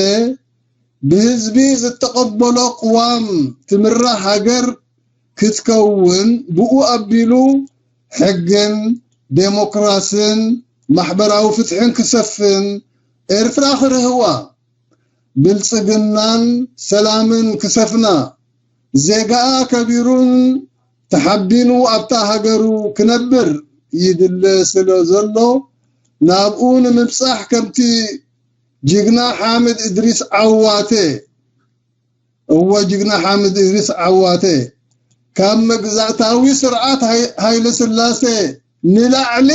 ብህዝቢ ዝተቐበሎ ቅዋም ትምራሕ ሃገር ክትከውን፣ ብኡ ኣቢሉ ሕግን ዴሞክራስን ማሕበራዊ ፍትሕን ክሰፍን፣ ኤርትራ ክርህዋ፣ ብልጽግናን ሰላምን ክሰፍና፣ ዜጋኣ ከቢሩን ተሓቢኑ ኣብታ ሃገሩ ክነብር ይድለ ስለ ዘሎ፣ ናብኡ ንምብጻሕ ከምቲ ጅግና ሓምድ እድሪስ ዓዋተ፣ እወ ጅግና ሓምድ እድሪስ ዓዋተ፣ ካብ መግዛእታዊ ስርዓት ሃይ-፣ ሃይለ ስላሴ ንላዕሊ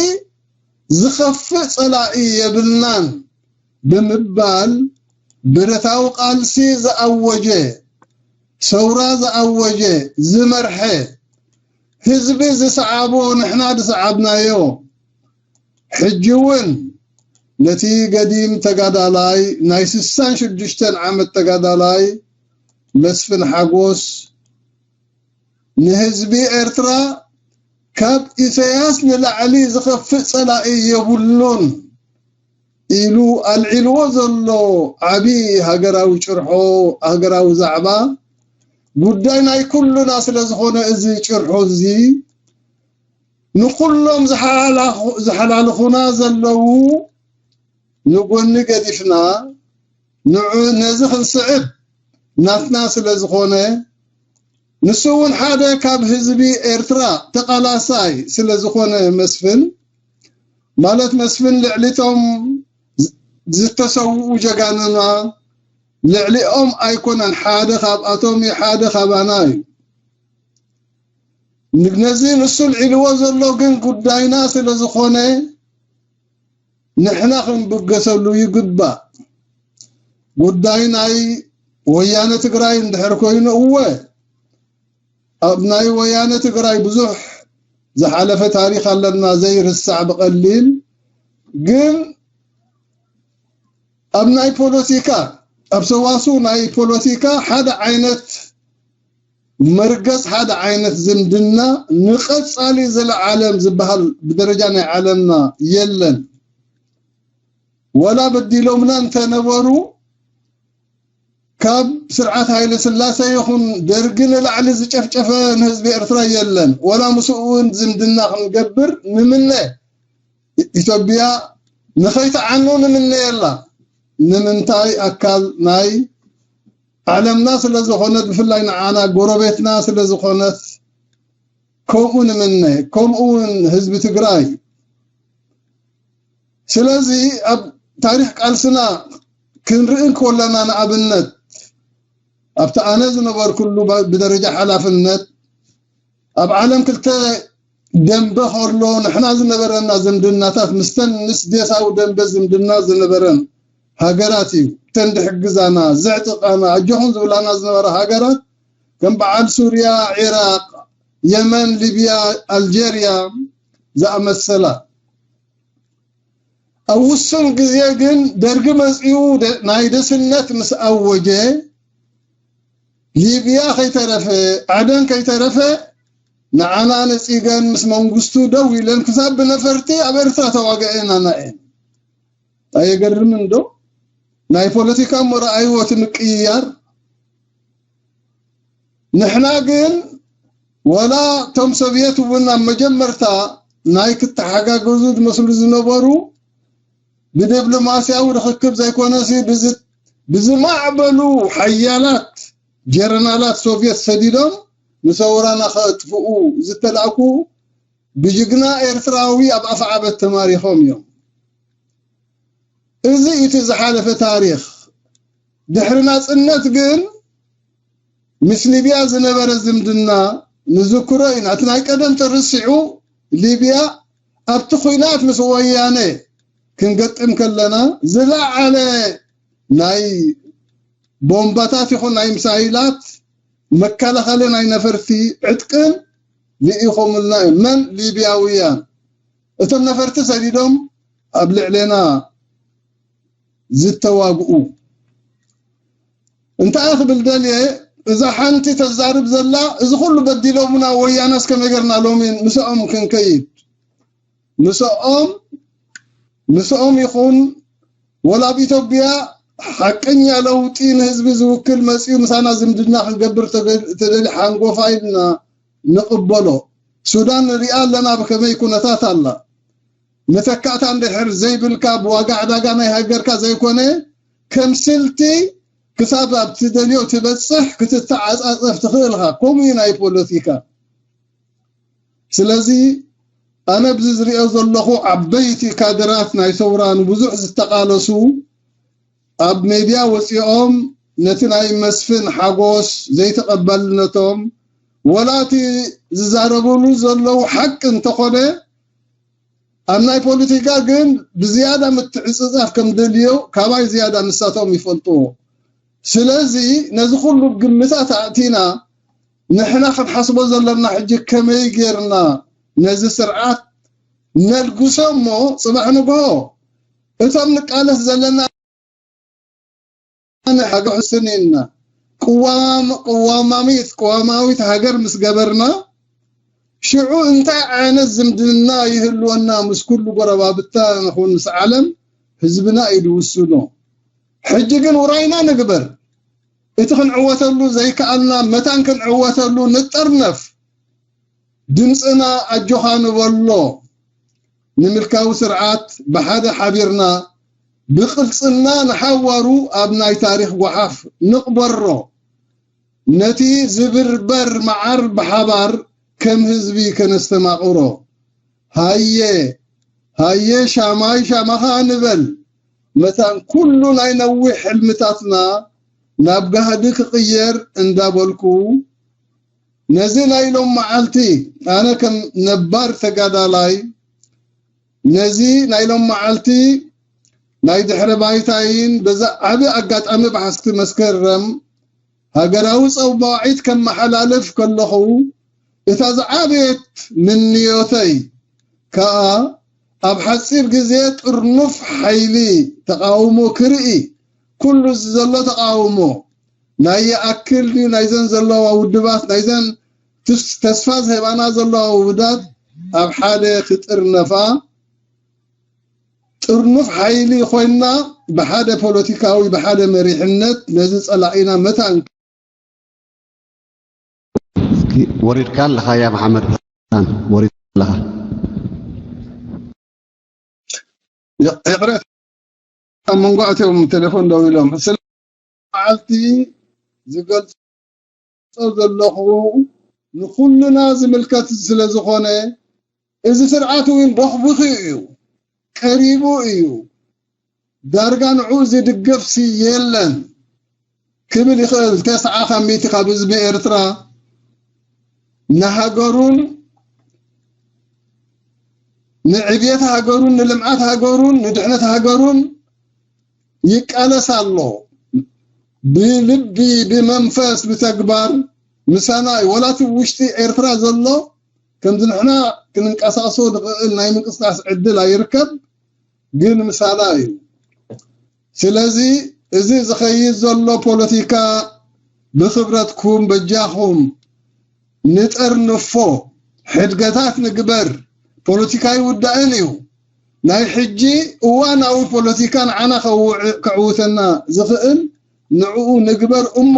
ዝኸፍእ ጸላኢ የብልናን ብምባል ብረታዊ ቃልሲ ዝኣወጀ፣ ሰውራ ዝኣወጀ፣ ዝመርሐ፣ ህዝቢ ዝሰዓቦ፣ ንሕና ዝሰዓብናዮ፣ ሕጂ እውን ነቲ ገዲም ተጋዳላይ፣ ናይ ስሳን ሽዱሽተን ዓመት ተጋዳላይ መስፍን ሓጎስ፣ ንህዝቢ ኤርትራ ካብ ኢሳያስ ንላዕሊ ዝኸፍእ ጸላኢ የብሉን ኢሉ ኣልዒልዎ ዘሎ ዓቢ ሃገራዊ ጭርሖ፣ ሃገራዊ ዛዕባ፣ ጉዳይ ናይ ኩሉና ስለ ዝኾነ፣ እዚ ጭርሖ እዚ ንኩሎም ዝሓላኹ-፣ ዝሓላልኹና ዘለዉ ንጎኒ ገዲፍና፣ ንዑ-፣ ነዚ ክንስዕብ ናትና ስለ ዝኾነ፣ ንሱ እውን ሓደ ካብ ህዝቢ ኤርትራ ተቓላሳይ ስለ ዝኾነ፣ መስፍን፣ ማለት መስፍን ልዕሊቶም ዝ-፣ ዝተሰውኡ ጀጋኑና፣ ልዕሊኦም ኣይኮነን፣ ሓደ ካብኣቶም እዩ፣ ሓደ ካባና እዩ። ነዚ ንሱ ልዒልዎ ዘሎ ግን ጉዳይና ስለ ዝኾነ፣ ንሕና ክንብገሰሉ ይግባእ። ጉዳይ ናይ ወያነ ትግራይ እንድሕር ኮይኑ፣ እወ፣ ኣብ ናይ ወያነ ትግራይ ብዙሕ ዝሓለፈ ታሪኽ ኣለና፣ ዘይርሳዕ ብቐሊል። ግን ኣብ ናይ ፖለቲካ፣ ኣብ ሰዋስው ናይ ፖለቲካ ሓደ ዓይነት መርገጽ፣ ሓደ ዓይነት ዝምድና ንቐጻሊ ዘለዓለም ዝበሃል ብደረጃ ናይ ዓለምና የለን። ወላ በዲሎምና እንተነበሩ፣ ካብ ስርዓት ሃይለ ስላሴ ይኹን ደርጊ ንላዕሊ ዝጨፍጨፈ ንህዝቢ ኤርትራ የለን። ወላ ምስኡ እውን ዝምድና ክንገብር ንምነ። ኢትዮጵያ ንኸይትዓኑ ንምነየላ። ንምንታይ? ኣካል ናይ ዓለምና ስለ ዝኾነት፣ ብፍላይ ንዓና ጎረቤትና ስለ ዝኾነት፣ ከምኡ ንምነ። ከምኡ እውን ህዝቢ ትግራይ። ስለዚ ኣብ ታሪኽ ቃልስና ክንርኢ እንከለና፣ ንኣብነት ኣብቲ ኣነ ዝነበርኩሉ ብ-፣ ብደረጃ ሓላፍነት፣ ኣብ ዓለም ክልተ ደንበ ከሎ፣ ንሕና ዝነበረና ዝምድናታት ምስተን ምስ ዴሳዊ ደንበ ዝምድና ዝነበረን ሃገራት እዩ። እተን ድሕግዛና፣ ዘዕጥቓና፣ ኣጆኹም ዝብላና ዝነበራ ሃገራት ከም በዓል ሱርያ፣ ዒራቕ፣ የመን፣ ሊብያ፣ ኣልጀርያ ዝኣመሰላ። ኣብ ውሱን ግዜ ግን ደርጊ መጺኡ ደ-፣ ናይ ደስነት ምስ ኣወጀ፣ ሊብያ ከይተረፈ፣ ዓደን ከይተረፈ፣ ንዓና ነጺገን ምስ መንግስቱ ደው ኢለን ክሳብ ብነፈርቲ ኣብ ኤርትራ ተዋግኤን ኣና እየን። ኣየገርምን ዶ? ናይ ፖለቲካ እሞ ረኣይዎ እቲ ምቅይያር። ንሕና ግን ወላ እቶም ሶቭየት እውን ኣብ መጀመርታ ናይ ክተሓጋገዙ ዝመስሉ ዝነበሩ ብዲፕሎማስያዊ ርኽክብ ዘይኮነሲ ብዝ-፣ ብዝማዕበሉ ሓያላት ጀረናላት ሶቭየት ሰዲዶም ንሰውራና ከጥፍኡ ዝተላእኩ ብጅግና ኤርትራዊ ኣብ ኣፍዓበት ተማሪኾም እዮም። እዚ እቲ ዝሓለፈ ታሪኽ። ድሕሪ ናጽነት ግን ምስ ሊብያ ዝነበረ ዝምድና ንዝክሮ ኢና። እቲ ናይ ቀደም ተረሲዑ፣ ሊብያ ኣብቲ ኲናት ምስ ወያነ ክንገጥም ከለና ዝለዓለ ናይ ቦምባታት ይኹን ናይ ሚሳይላት መከላኸሊ ናይ ነፈርቲ ዕጥቅን ልኢኾምልና እዮም። መን? ሊብያውያን። እቶም ነፈርቲ ሰዲዶም ኣብ ልዕሌና ዝተዋግኡ። እንታይ ክብል ደልየ፣ እዛ ሓንቲ ተዛርብ ዘላ፣ እዚ ኩሉ በዲሎምና ወያነስ ከመይ ጌርና ሎሚ ምስኦም ክንከይድ? ምስኦም ምስኦም ይኹን፣ ወላ ኣብ ኢትዮጵያ ሓቀኛ ለውጢ ንህዝቢ ዝውክል መፂኡ ምሳና ዝምድና ክንገብር ተገ- ተደሊ ሓንጎፋ ኢልና ንቕበሎ። ሱዳን ንሪኣ ኣለና ብከመይ ኩነታት ኣላ። መተካእታ እንድሕር ዘይብልካ ብዋጋ ዕዳጋ ናይ ሃገርካ ዘይኮነ ከም ስልቲ ክሳብ ኣብ ትደልዮ ትበፅሕ ክትተዓፃፀፍ ትኽእልኻ። ከምኡ እዩ ናይ ፖለቲካ። ስለዚ ኣነ ኣብዚ ዝሪኦ ዘለኹ ዓበይቲ ካድራት ናይ ሰውራ ንብዙሕ ዝተቓለሱ ኣብ ሜድያ ወፂኦም ነቲ ናይ መስፍን ሓጎስ ዘይተቐባልነቶም ወላ እቲ ዝዛረብሉ ዘለዉ ሓቂ እንተኾነ ኣብ ናይ ፖለቲካ ግን ብዝያዳ ምትዕፅፃፍ ከም ደልዮ ካባይ ዝያዳ ንሳቶም ይፈልጥዎ። ስለዚ ነዚ ኩሉ ግምታት ኣእቲና ንሕና ክንሓስቦ ዘለና ሕጂ ከመይ ጌርና ነዚ ስርዓት ነልግሶ እሞ ፅባሕ ንግሆ እቶም ንቃለስ ዘለና ንሓገ ሕስን ኢልና ቅዋም ቅዋማዊት ቅዋማዊት ሃገር ምስ ገበርና ሽዑ እንታይ ዓይነት ዝምድና ይህልወና ምስ ኩሉ ጎረባብታ ንኹን ምስ ዓለም ህዝብና እዩ ዝውስኖ። ሕጂ ግን ውራይና ንግበር። እቲ ክንዕወተሉ ዘይከኣልና መታን ክንዕወተሉ ንጠርነፍ። ድምፅና ኣጆኻ ንበሎ። ንምልካዊ ስርዓት ብሓደ ሓቢርና ብቕልፅምና ንሓዋሩ ኣብ ናይ ታሪኽ ጓሓፍ ንቕበሮ። ነቲ ዝብርበር መዓር ብሓባር ከም ህዝቢ ከነስተማቕሮ። ሃየ ሃየ ሻማይ ሻማኻ ንበል። መታን ኩሉ ናይ ነዊሕ ሕልምታትና ናብ ጋህዲ ክቕየር እንዳበልኩ ነዚ ናይ ሎም መዓልቲ ኣነ ከም ነባር ተጋዳላይ ነዚ ናይ ሎም መዓልቲ ናይ ድሕረ ባይታይን በዛ ዓቢ ኣጋጣሚ ብሓስክቲ መስከረም ሃገራዊ ጸዋዒት ከመሓላልፍ ከለኹ እታ ዝዓበየት ምንዮተይ ከኣ ኣብ ሓጺር ግዜ ጥርኑፍ ሓይሊ ተቓውሞ ክርኢ ኩሉ እዚ ዘሎ ተቓውሞ ናይ ይኣክል ድዩ ናይዘን ዘለዋ ውድባት ናይዘን ትስ- ተስፋ ዝህባና ዘለዋ ውዳት ኣብ ሓደ ክጥርነፋ ጥርኑፍ ሓይሊ ኮይና ብሓደ ፖለቲካዊ ብሓደ መሪሕነት ነዚ ጸላኢና መታን እስኪ ወሪድካ ኣለኻ ያ መሓመድ ሓሳን ወሪድካ ኣለኻ። ይቕሬታ ኣብ መንጎ ኣትዮም ቴሌፎን ደው ኢሎም ስለ መዓልቲ ዝገልጾ ዘለኹ ንኩልና ዝምልከት ስለ ዝኾነ እዚ ስርዓት እውን ቦኽቡኺ እዩ ቀሪቡ እዩ ዳርጋ ንዑ ዝድገፍሲ የለን ክብል ይኽእል። ተስዓ ካብ ሚእቲ ካብ ህዝቢ ኤርትራ ንሃገሩን ንዕብየት ሃገሩን ንልምዓት ሃገሩን ንድሕነት ሃገሩን ይቃለስ ኣሎ። ብልቢ ብመንፈስ ብተግባር ምሳና እዩ። ወላ እቲ ውሽጢ ኤርትራ ዘሎ ከምዚ ንሕና ክንንቀሳቀሶ ንኽእል ናይ ምንቅስቃስ ዕድል ኣይርከብ፣ ግን ምሳና እዩ። ስለዚ እዚ ዝኸይድ ዘሎ ፖለቲካ ብኽብረትኩም በጃኹም ንጠርንፎ፣ ሕድገታት ንግበር። ፖለቲካ ይውዳእን እዩ። ናይ ሕጂ እዋናዊ ፖለቲካ ንዓና ከዕውተና ዝኽእል ንዕኡ ንግበር እሞ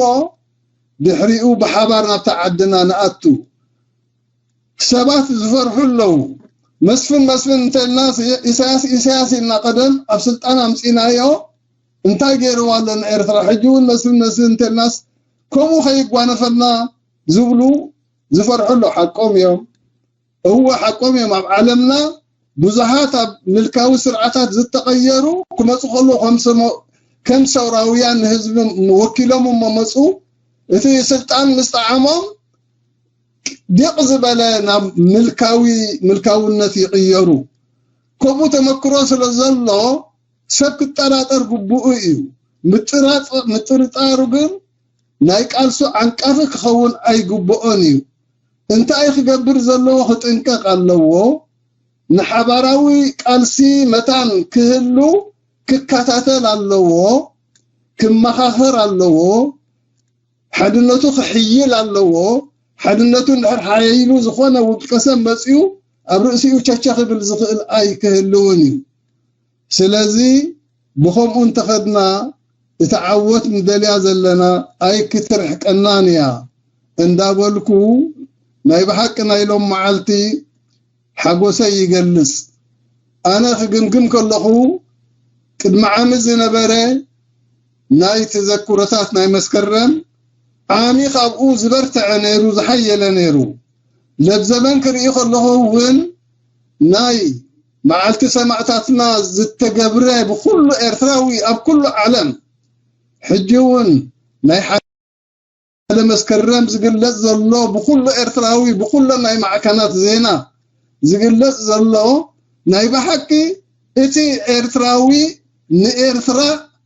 ድሕሪኡ ብሓባር ናብታ ዓድና ንኣቱ። ሰባት ዝፈርሑ ኣለዉ። መስፍን መስፍን እንተልና ኢሳያስ ኢሳያስ ኢልና ቀደም ኣብ ስልጣን ኣምፂናዮ እንታይ ገይርዋ ኣሎ ንኤርትራ ሕጂ እውን መስፍን መስፍን እንተልናስ ከምኡ ከይጓነፈልና ዝብሉ ዝፈርሑ ኣለዉ ሓቆም እዮም እወ ሓቆም እዮም ኣብ ዓለምና ብዙሓት ኣብ ምልካዊ ስርዓታት ዝተቐየሩ ክመፁ ከለዉ ከም ሰውራውያን ንህዝቢ ወኪሎም እሞ መፁ እቲ ስልጣን ምስ ጠዓሞም ዲቕ ዝበለ ናብ ምልካዊ ምልካውነት ይቕየሩ ከምኡ ተመክሮ ስለ ዘሎ ሰብ ክጠራጠር ግቡኡ እዩ ምጥራጽ-፣ ምጥርጣሩ ግን ናይ ቃልሱ ዓንቃፊ ክኸውን ኣይግብኦን እዩ። እንታይ ክገብር ዘለዎ ክጥንቀቕ ኣለዎ። ንሓባራዊ ቃልሲ መታን ክህሉ ክከታተል ኣለዎ፣ ክመኻኸር ኣለዎ፣ ሓድነቱ ክሕይል ኣለዎ። ሓድነቱ እንድሕር ሓይሉ ዝኾነ ውልቀ ሰብ መጺኡ ኣብ ርእሲኡ ቸቸ ክብል ዝኽእል ኣይክህልውን እዩ። ስለዚ ብኸምኡ እንተኸድና እታ ዓወት ንደልያ ዘለና ኣይክትርሕቀናን እያ እንዳበልኩ ናይ ብሓቂ ናይ ሎም መዓልቲ ሓጎሰይ ይገልጽ። ኣነ ክግምግም ከለኹ ቅድሚ ዓሚ ዝነበረ ናይ ተዘክሮታት ናይ መስከረም ዓሚ ካብኡ ዝበርትዐ ነይሩ፣ ዝሓየለ ነይሩ። ለብዘበን ክርኢ ከለኹ እውን ናይ መዓልቲ ሰማእታትና ዝተገብረ ብኩሉ ኤርትራዊ ኣብ ኩሉ ዓለም ሕጂ እውን ናይ ሓደ መስከረም ዝግለጽ ዘሎ ብኩሉ ኤርትራዊ ብኩለን ናይ ማዕከናት ዜና ዝግለጽ ዘሎ ናይ ብሓቂ እቲ ኤርትራዊ ንኤርትራ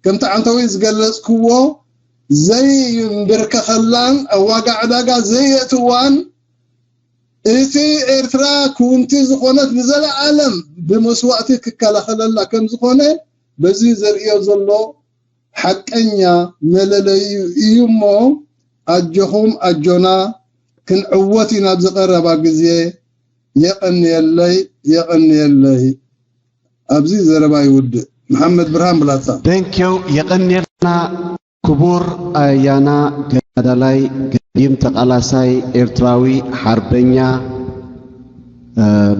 ከምቲ ዓንተዊ ዝገለጽክዎ ዘይንብርከኸላን ኣብ ዋጋ ዕዳጋ ዘየእትዋን እቲ ኤርትራ ክውንቲ ዝኾነት ንዘለኣለም ብመስዋእቲ ክከላኸለላ ከም ዝኾነ በዚ ዘርእዮ ዘሎ ሓቀኛ መለለዩ እዩ እሞ ኣጆኹም ኣጆና ክንዕወት ኢና ኣብዚ ቀረባ ግዜ። የቐንየለይ የቐንየለይ። ኣብዚ ዘረባ ይውድእ። መሓመድ ብርሃን ብላታ። Thank you። የቐንየልና ክቡር ኣያና ገዳላይ ገዲም ተቓላሳይ ኤርትራዊ ሓርበኛ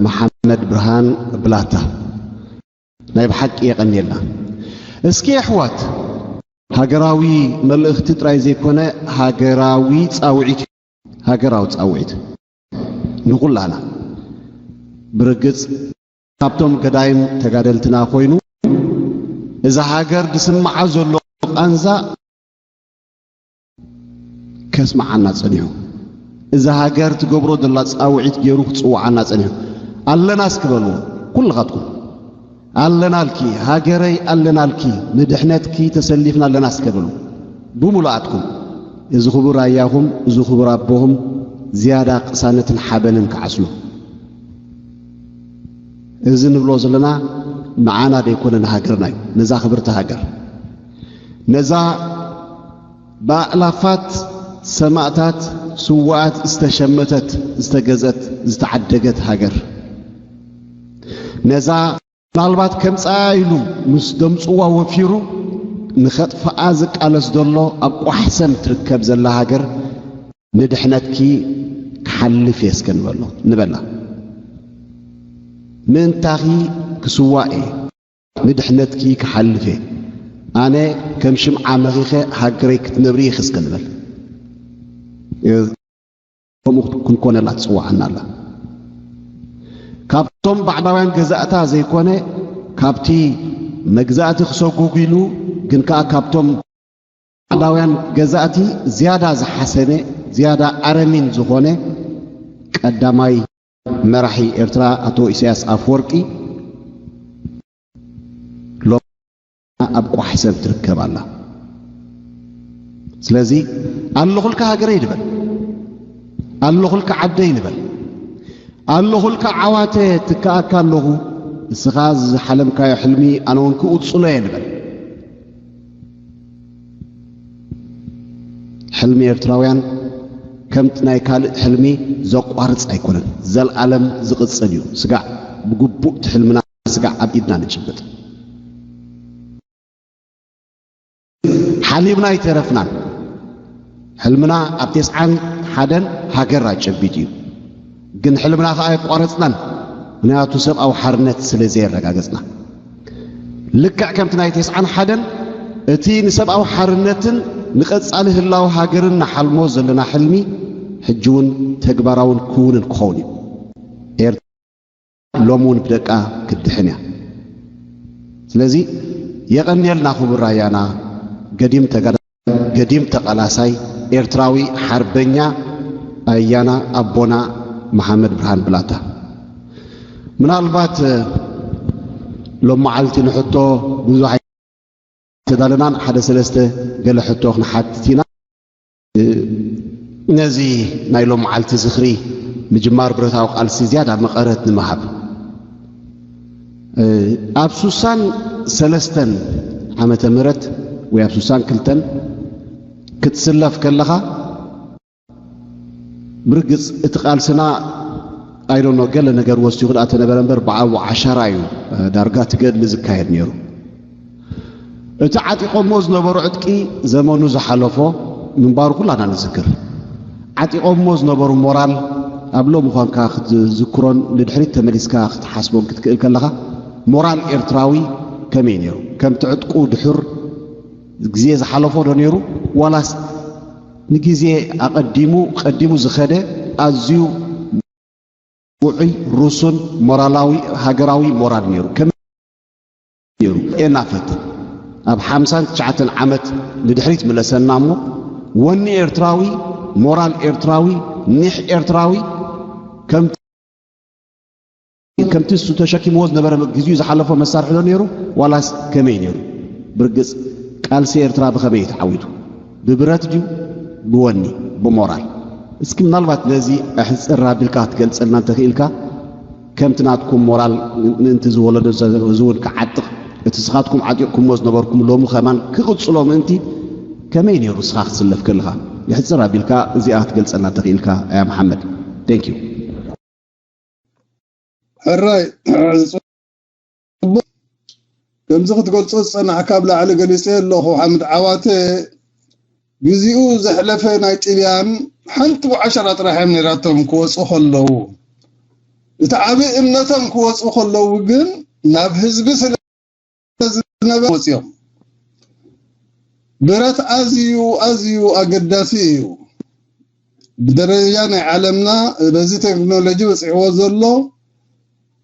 መሓመድ ብርሃን ብላታ። ናይ ብሓቂ የቐንየልና። እስኪ ኣሕዋት ሃገራዊ መልእኽቲ ጥራይ ዘይኮነ ሃገራዊ ጻውዒት ሃገራዊ ጻውዒት ንኹላና ብርግጽ ካብቶም ገዳይም ተጋደልትና ኮይኑ እዛ ሃገር ዝስምዓ ዘሎ ቃንዛ ከስምዓና ጸኒሑ እዛ ሃገር ትገብሮ ዘላ ጻውዒት ገይሩ ክጽውዓና ጸኒሑ ኣለና እስኪ በልዎ ኩልኻትኩም ኣለናልኪ ሃገረይ ኣለናልኪ ንድሕነትኪ ተሰሊፍና ኣለና እስከ በሉ ብሙሉኣትኩም እዚ ክቡር ኣያኹም እዚ ክቡር ኣቦኹም ዝያዳ ቅሳነትን ሓበንን ክዓስሉ እዚ ንብሎ ዘለና ንዓና ደይኮነ ንሃገርና እዩ ነዛ ክብርቲ ሃገር ነዛ ብኣእላፋት ሰማእታት ስዋኣት ዝተሸመተት ዝተገዘት ዝተዓደገት ሃገር ነዛ ምናልባት ከምጽኣ ኢሉ ምስ ደምጽዋ ወፊሩ ንኸጥፍኣ ዝቃለስ ዘሎ ኣብ ቋሕሰም ትርከብ ዘላ ሃገር ንድሕነትኪ ክሓልፍ እየ እስከ ንበሎ ንበላ ምእንታኺ ክስዋእ እየ ንድሕነትኪ ክሓልፍ እየ ኣነ ከም ሽምዓ መኺኸ ሃገረይ ክትነብሪ ኢኺ እስከ ንበል ከምኡ ክንኮነላ ትጽውዓና ኣላ። ካብቶም ባዕዳውያን ገዛእታ ዘይኮነ ካብቲ መግዛእቲ ክሰጉግ ኢሉ ግን ከኣ ካብቶም ባዕዳውያን ገዛእቲ ዝያዳ ዝሓሰነ ዝያዳ ኣረሚን ዝኾነ ቀዳማይ መራሒ ኤርትራ ኣቶ ኢሳያስ ኣፍወርቂ ሎሚ ኣብ ቋሕ ሰብ ትርከብ ኣላ። ስለዚ ኣለኹልካ ሃገረይ ንበል፣ ኣለኹልካ ዓደይ ንበል፣ ኣለኹልካ ዓዋተ ትከኣካ ኣለኹ፣ እስኻ ዝሓለምካዮ ሕልሚ ኣነ እውን ክቕጽሎ እየ ንበል። ሕልሚ ኤርትራውያን ከምቲ ናይ ካልእ ሕልሚ ዘቋርጽ ኣይኮነን፣ ዘልኣለም ዝቕጽል እዩ። ስጋዕ ብግቡእ እቲ ሕልምና ስጋዕ ኣብ ኢድና ንጭብጥ። ሓሊምና ኣይተረፍናን። ሕልምና ኣብ ተስዓን ሓደን ሃገር ኣጨቢጡ እዩ። ግን ሕልምና ከኣ ኣየቋረጽናን፣ ምኽንያቱ ሰብኣዊ ሓርነት ስለ ዘየረጋገጽና። ልክዕ ከምቲ ናይ ተስዓን ሓደን እቲ ንሰብኣዊ ሓርነትን ንቐጻሊ ህላወ ሃገርን ንሓልሞ ዘለና ሕልሚ ሕጂ እውን ተግባራውን ክውንን ክኸውን እዩ። ኤርትራ ሎሚ እውን ብደቃ ክትድሕን እያ። ስለዚ የቐንየልና ክቡር ኣያና ገዲም ተጋዳላይ፣ ገዲም ተቓላሳይ ኤርትራዊ ሓርበኛ ኣያና ኣቦና መሓመድ ብርሃን ብላታ። ምናልባት ሎሚ መዓልቲ ንሕቶ ብዙሕ ተዳለናን ሓደ ሰለስተ ገለ ሕቶ ክንሓትት ኢና። ነዚ ናይ ሎም መዓልቲ ዝኽሪ ምጅማር ብረታዊ ቃልሲ ዝያዳ መቐረት ንምሃብ፣ ኣብ ሱሳን ሰለስተን ዓመተ ምህረት ወይ ኣብ ሱሳን ክልተን ክትስለፍ ከለኻ፣ ብርግጽ እቲ ቃልስና፣ ኣይዶኖ፣ ገለ ነገር ወሲኹ ደኣ ተነበረ እምበር፣ ብዓቡ ዓሻራ እዩ ዳርጋ እቲ ገድሊ ዝካየድ ነይሩ። እቲ ዓጢቖሞ ዝነበሩ ዕጥቂ፣ ዘመኑ ዝሓለፎ ምንባሩ ኩላና ንዝክር። ዓጢቖሞ ዝነበሩ ሞራል፣ ኣብ ሎሚ ኳንካ ክትዝክሮን ንድሕሪት ተመሊስካ ክትሓስቦን ክትክእል ከለኻ፣ ሞራል ኤርትራዊ ከመይ ነይሩ? ከምቲ ዕጥቁ ድሑር ግዜ ዝሓለፎ ዶ ነይሩ? ዋላስ ንግዜ ኣቐዲሙ፣ ቀዲሙ ዝኸደ ኣዝዩ ውዑይ፣ ርሱን፣ ሞራላዊ፣ ሃገራዊ ሞራል ነይሩ። ከመይ ነይሩ? ኤናፈት ኣብ ሓምሳን ትሽዓተን ዓመት ንድሕሪት ምለሰና እሞ፣ ወኒ ኤርትራዊ፣ ሞራል ኤርትራዊ፣ ኒሕ ኤርትራዊ፣ ከምቲ ከምቲ እሱ ተሸኪምዎ ዝነበረ፣ ግዜኡ ዝሓለፎ መሳርሒ ዶ ነይሩ? ዋላስ ከመይ ነይሩ? ብርግጽ፣ ቃልሲ ኤርትራ ብኸመይ እዩ ተዓዊቱ? ብብረት ድዩ? ብወኒ? ብሞራል? እስኪ ምናልባት ነዚ ኣሕጽር ኣቢልካ ክትገልጸልና እንተኽኢልካ፣ ከምቲ ናትኩም ሞራል ምእንቲ ዝወለዶ ሰብ እዚ እውን ክዓጥቕ፣ እቲ ንስኻትኩም ዓጢቕኩምዎ ዝነበርኩም ሎሚ ከማን ክቕጽሎ ምእንቲ፣ ከመይ ነይሩ ንስኻ ክትስለፍ ከለኻ? ኣሕጽር ኣቢልካ እዚኣ ክትገልጸልና እንተኽኢልካ፣ ኣያ መሓመድ። Thank you። ሕራይ፣ ጽቡቕ። ከምዚ ክትገልጾ ዝጸናሕካ ኣብ ላዕሊ ገሊጸ ኣለኹ። ሓምድ ዓዋተ፣ ግዜኡ ዘሕለፈ ናይ ጥልያን ሓንቲ ዓሸራ ጥራሕ እዮም ነይራቶም ክወጹ ከለዉ። እቲ ዓቢ እምነቶም ክወጹ ከለዉ ግን ናብ ህዝቢ ስለ ዝነበረ ወጺኦም። ብረት ኣዝዩ፣ ኣዝዩ ኣገዳሲ እዩ። ብደረጃ ናይ ዓለምና በዚ ቴክኖሎጂ በጺሕዎ ዘሎ፣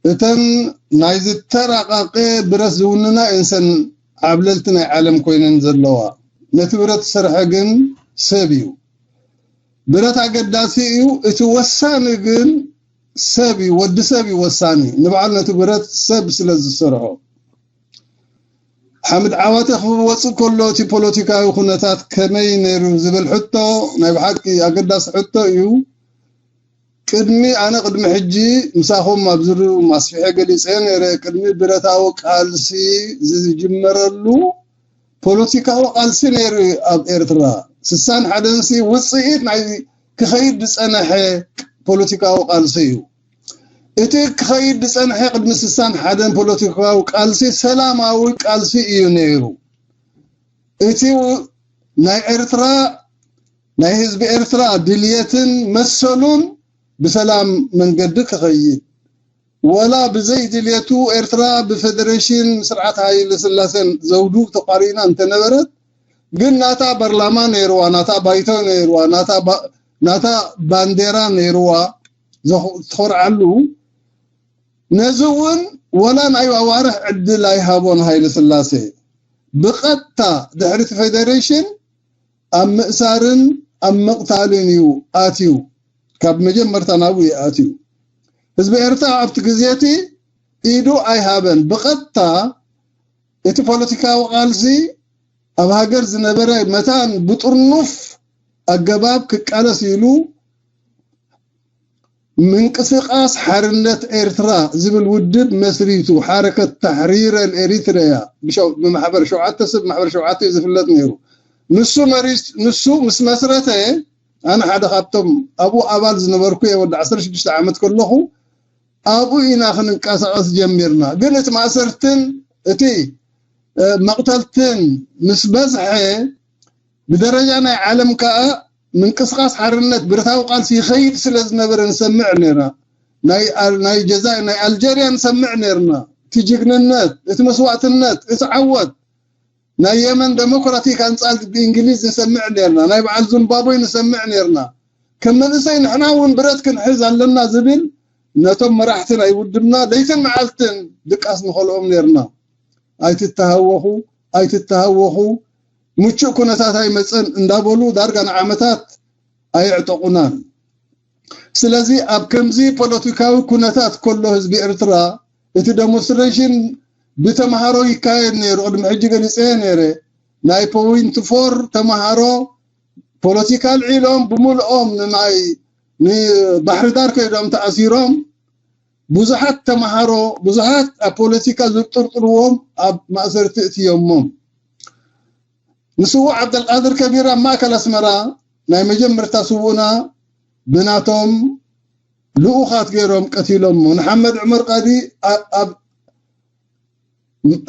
እተን ናይ ዝተራቐቐ ብረት ዝውንና እየን ሰን ዓብለልቲ ናይ ዓለም ኮይነን ዘለዋ። ነቲ ብረት ዝሰርሐ ግን ሰብ እዩ። ብረት ኣገዳሲ እዩ። እቲ ወሳኒ ግን ሰብ እዩ፣ ወዲ ሰብ እዩ ወሳኒ። ንበዓል ነቲ ብረት ሰብ ስለ ዝሰርሖ። ሓምድ ዓዋተ ክወጽእ ከሎ እቲ ፖለቲካዊ ኩነታት ከመይ ነይሩ ዝብል ሕቶ ናይ ብሓቂ ኣገዳሲ ሕቶ እዩ። ቅድሚ ኣነ ቅድሚ ሕጂ ምሳኹም ኣብ ዝሩ ማስፊሐ ገሊጸ ነይረ። ቅድሚ ብረታዊ ቃልሲ ዝጅመረሉ ፖለቲካዊ ቃልሲ ነይሩ ኣብ ኤርትራ። ስሳን ሓደን ሲ ውጽኢት ናይ ክኸይድ ዝጸነሐ ፖለቲካዊ ቃልሲ እዩ። እቲ ክኸይድ ዝጸንሐ ቅድሚ ስሳን ሓደን ፖለቲካዊ ቃልሲ ሰላማዊ ቃልሲ እዩ ነይሩ። እቲ ናይ ኤርትራ ናይ ህዝቢ ኤርትራ ድልየትን መሰሉን ብሰላም መንገዲ ክኸይድ፣ ወላ ብዘይ ድልየቱ ኤርትራ ብፌደሬሽን ስርዓት ሃይለ ስላሴን ዘውዱ ተቋሪና እንተነበረት፣ ግን ናታ በርላማ ነይርዋ፣ ናታ ባይቶ ነይርዋ፣ ናታ ባ- ናታ ባንዴራ ነይርዋ ዘኹ- ትኾርዓሉ። ነዚ እውን ወላ ናይ ኣዋርሕ ዕድል ኣይሃቦን ሃይለ ስላሴ። ብቐጥታ ድሕሪ እቲ ፌደሬሽን ኣብ ምእሳርን ኣብ ምቕታልን እዩ ኣትዩ። ካብ መጀመርታ ናብኡ እዩ ኣትዩ። ህዝቢ ኤርትራ ኣብቲ ግዜ እቲ ኢዱ ኣይሃበን። ብቐጥታ እቲ ፖለቲካዊ ቃልሲ ኣብ ሃገር ዝነበረ መታን ብጥርኑፍ ኣገባብ ክቃለስ ኢሉ ምንቅስቃስ ሓርነት ኤርትራ ዝብል ውድብ መስሪቱ፣ ሓረከት ታሕሪር ኤሪትሪያ፣ ብሸው- ብማሕበር ሸውዓተ ሰብ ማሕበር ሸውዓተ እዩ ዝፍለጥ ነይሩ። ንሱ መሪስ ንሱ ምስ መስረተ፣ ኣነ ሓደ ካብቶም ኣብኡ ኣባል ዝነበርኩ እየ። ወዲ ዓሰርተ ሽዱሽተ ዓመት ከለኹ ኣብኡ ኢና ክንንቀሳቐስ ጀሚርና። ግን እቲ ማእሰርትን እቲ እ፣ መቕተልትን ምስ በዝሐ፣ ብደረጃ ናይ ዓለም ከኣ ምንቅስቃስ ሓርነት ብረታዊ ቃልሲ ይኸይድ ስለ ዝነበረ ንሰምዕ ነይርና። ናይ ኣል- ናይ ጀዛይር ናይ ኣልጀርያ ንሰምዕ ነይርና። እቲ ጅግንነት፣ እቲ መስዋእትነት፣ እቲ ዓወት ናይ የመን ደሞክራቲክ ኣንጻር ብእንግሊዝ ንሰምዕ ነይርና። ናይ በዓል ዙምባብዌ ንሰምዕ ነይርና። ከም መንእሰይ ንሕና እውን ብረት ክንሕዝ ኣለና ዝብል ነቶም መራሕቲ ናይ ውድብና ለይትን መዓልትን ድቃስ ንኸልኦም ነይርና። ኣይትተሃወኹ፣ ኣይትተሃወኹ፣ ምቹእ ኩነታት ኣይመጸን እንዳበሉ ዳርጋ ንዓመታት ኣየዕጠቑናን። ስለዚ ኣብ ከምዚ ፖለቲካዊ ኩነታት ከሎ ህዝቢ ኤርትራ እቲ ደሞንስትሬሽን ብተምሃሮ ይካየድ ነይሩ። ቅድሚ ሕጂ ገሊጸዮ ነይረ። ናይ ፖይንት ፎር ተምሃሮ ፖለቲካ ኣልዒሎም ብምልኦም ንማይ ንባሕሪ ዳር ከይዶም ተኣሲሮም። ብዙሓት ተምሃሮ፣ ብዙሓት ኣብ ፖለቲካ ዝጥርጥርዎም ኣብ ማእሰርቲ እትዮሞም። ንስዉእ ዓብደልቃድር ከቢር ኣብ ማእከል ኣስመራ ናይ መጀመርታ ስዉእና ብናቶም ልኡኻት ገይሮም ቀቲሎሞ። ንሓመድ ዑመር ቃዲ ኣብ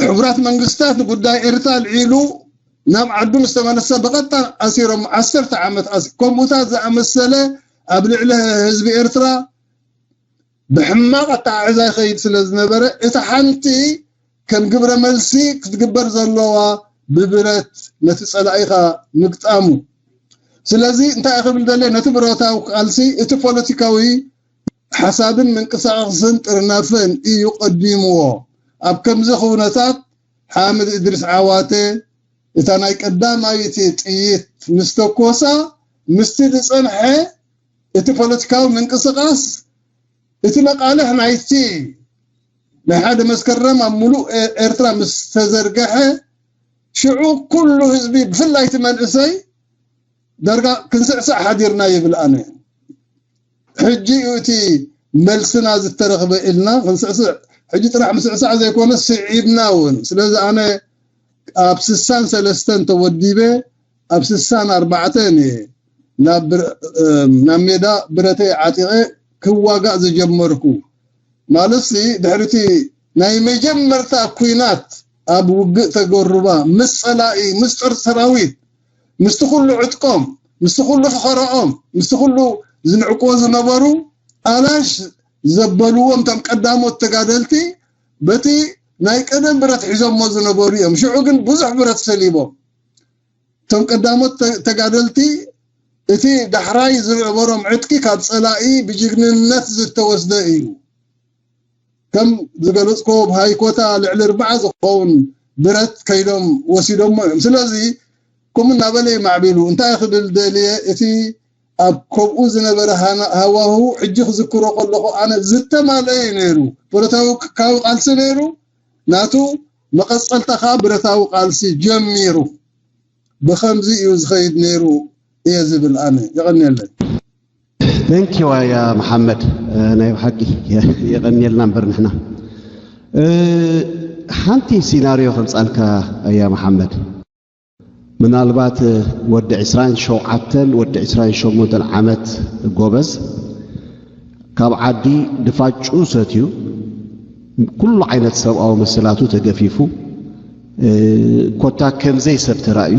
ሕቡራት መንግስታት ንጉዳይ ኤርትራ ኣልዒሉ ናብ ዓዱ ምስ ተመለሰ ብቐጥታ ኣሲሮም ዓሰርተ ዓመት ኣስ-፣ ከምኡታት ዝኣመሰለ ኣብ ልዕሊ ህዝቢ ኤርትራ ብሕማቕ ኣተሓሕዛ ይኸይድ ስለ ዝነበረ፣ እታ ሓንቲ ከም ግብረ መልሲ ክትግበር ዘለዋ ብብረት ነቲ ጸላኢኻ ምግጣሙ። ስለዚ እንታይ ክብል ደልየ፣ ነቲ ብረታዊ ቃልሲ እቲ ፖለቲካዊ ሓሳብን ምንቅስቓስን ጥርናፈን እዩ ቀዲምዎ። ኣብ ከምዚ ኩነታት ሓምድ እድሪስ ዓዋተ እታ ናይ ቀዳማይቲ ጥይት ምስ ተኮሳ፣ ምስቲ ዝጸንሐ እቲ ፖለቲካዊ ምንቅስቓስ፣ እቲ መቃልሕ ናይቲ ናይ ሓደ መስከረም ኣብ ሙሉእ ኤ-፣ ኤርትራ ምስ ተዘርገሐ፣ ሽዑ ኩሉ ህዝቢ፣ ብፍላይ እቲ መንእሰይ፣ ዳርጋ ክንስዕስዕ ሓዲርና ይብል ኣነ። ሕጂ እዩ እቲ መልስና ዝተረኽበ ኢልና ክንስዕስዕ፣ ሕጂ ጥራሕ ምስዕሳዕ ዘይኮነ ስዒብና እውን። ስለዚ ኣነ ኣብ ስሳን ሰለስተን ተወዲበ፣ ኣብ ስሳን ኣርባዕተን እየ ናብ ብር-፣ እም፣ ናብ ሜዳ ብረተይ ዓጢቐ ክዋጋእ ዝጀመርኩ። ማለትሲ ድሕሪ እቲ ናይ መጀመርታ ኲናት ኣብ ውግእ ተገሩባ ምስ ጸላኢ፣ ምስ ጦር ሰራዊት፣ ምስቲ ኩሉ ዕጥቆም፣ ምስቲ ኩሉ ፈኸረኦም፣ ምስቲ ኩሉ ዝንዕቅዎ ዝነበሩ ኣላሽ ዘበልዎም እቶም ቀዳሞት ተጋደልቲ በቲ ናይ ቀደም ብረት ሒዞሞ ዝነበሩ እዮም። ሽዑ ግን ብዙሕ ብረት ሰሊቦም። እቶም ቀዳሞት ተ-፣ ተጋደልቲ እቲ ዳሕራይ ዝነበሮም ዕጥቂ ካብ ጸላኢ ብጅግንነት ዝተወስደ እዩ። ከም ዝገለጽኮ ብሃይኮታ ልዕሊ ኣርብዓ ዝኸውን ብረት ከይዶም ወሲዶሞ እዮም። ስለዚ ከምኡ እናበለ ይማዕቢሉ። እንታይ ክብል ደልየ፣ እቲ ኣብ ከብኡ ዝነበረ ሃና-፣ ሃዋሁ ሕጂ ክዝክሮ ከለኹ ኣነ ዝተማልአ እዩ ነይሩ። ፖለቲካዊ ቃልሲ ነይሩ፣ ናቱ መቐጸልታ ከኣ ብረታዊ ቃልሲ ጀሚሩ። ብኸምዚ እዩ ዝኸይድ ነይሩ እየ ዝብል ኣነ። የቐንየለይ። Thank you ኣያ መሓመድ፣ እ፣ ናይ ብሓቂ የ-፣ የቐንየልና እምበር ንሕና፣ እ፣ ሓንቲ ሲናርዮ ከምጻልካ ኣያ መሓመድ። ምናልባት፣ እ፣ ወዲ ዕስራን ሸውዓተን ወዲ ዕስራን ሸሞንተን ዓመት ጎበዝ ካብ ዓዲ ድፋጩ ሰትዩ፣ ኩሉ ዓይነት ሰብኣዊ መሰላቱ ተገፊፉ፣ እ፣ ኮታ ከምዘይ ሰብ ተራእዩ፣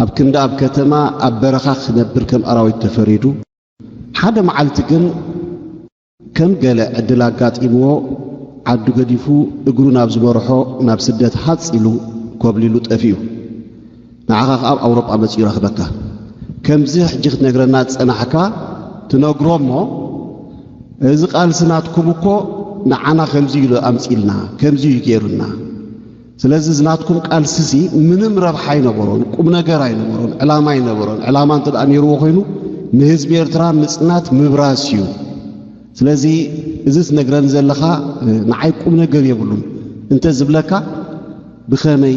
ኣብ ክንዲ ኣብ ከተማ ኣብ በረኻ ክነብር ከም ኣራዊት ተፈሪዱ፣ ሓደ መዓልቲ ግን ከም ገለ ዕድል ኣጋጢምዎ ዓዱ ገዲፉ እግሩ ናብ ዝመርሖ ናብ ስደት ሃጽ ኢሉ ኮብሊሉ ጠፊኡ። ንዓኻ ከኣ ኣብ ኣውሮጳ መጺኡ ይረኽበካ። ከምዚ ሕጂ ክትነግረና ዝጸናሕካ ትነግሮ እሞ፣ እዚ ቃልሲ ናትኩም እኮ ንዓና ከምዚ ኢሉ ኣምጺልና፣ ከምዚ እዩ ገይሩና። ስለዚ እዚ ናትኩም ቃልሲሲ ምንም ረብሓ ኣይነበሮን፣ ቁም ነገር ኣይነበሮን፣ ዕላማ ኣይነበሮን። ዕላማ እንተ ደኣ ነይርዎ ኮይኑ ንህዝቢ ኤርትራ ምጽናት ምብራስ እዩ። ስለዚ እዚ ትነግረኒ ዘለኻ ንዓይ ቁም ነገር የብሉን እንተ ዝብለካ ብኸመይ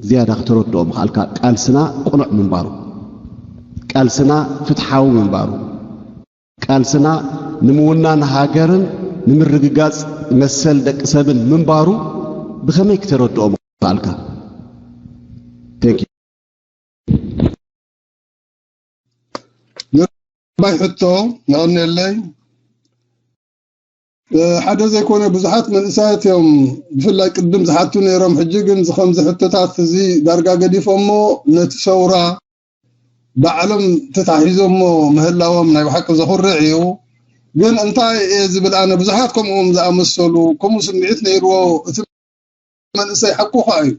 ዝያዳ ክተረድኦ ምኽኣልካ ቃልስና ቅኑዕ ምንባሩ፣ ቃልስና ፍትሓዊ ምንባሩ፣ ቃልስና ንምውናን ሃገርን ንምርግጋጽ መሰል ደቂ ሰብን ምንባሩ ብኸመይ ክተረድኦ ምኽኣልካ? Thank you። ባይ ሕቶ የቐንየለይ። ሓደ ዘይኮነ ብዙሓት መንእሰያት እዮም ብፍላይ ቅድም ዝሓቱ ነይሮም። ሕጂ ግን እዚ ከምዚ ሕቶታት እዚ ዳርጋ ገዲፎሞ ነቲ ሰውራ ባዕሎም ተታሒዞሞ ምህላዎም ናይ ብሓቂ ዘኹርዕ እዩ። ግን እንታይ እየ ዝብል ኣነ፣ ብዙሓት ከምኡም ዝኣመሰሉ ከምኡ ስምዒት ነይርዎ እቲ መንእሰይ ሓቁ ኸኣ እዩ።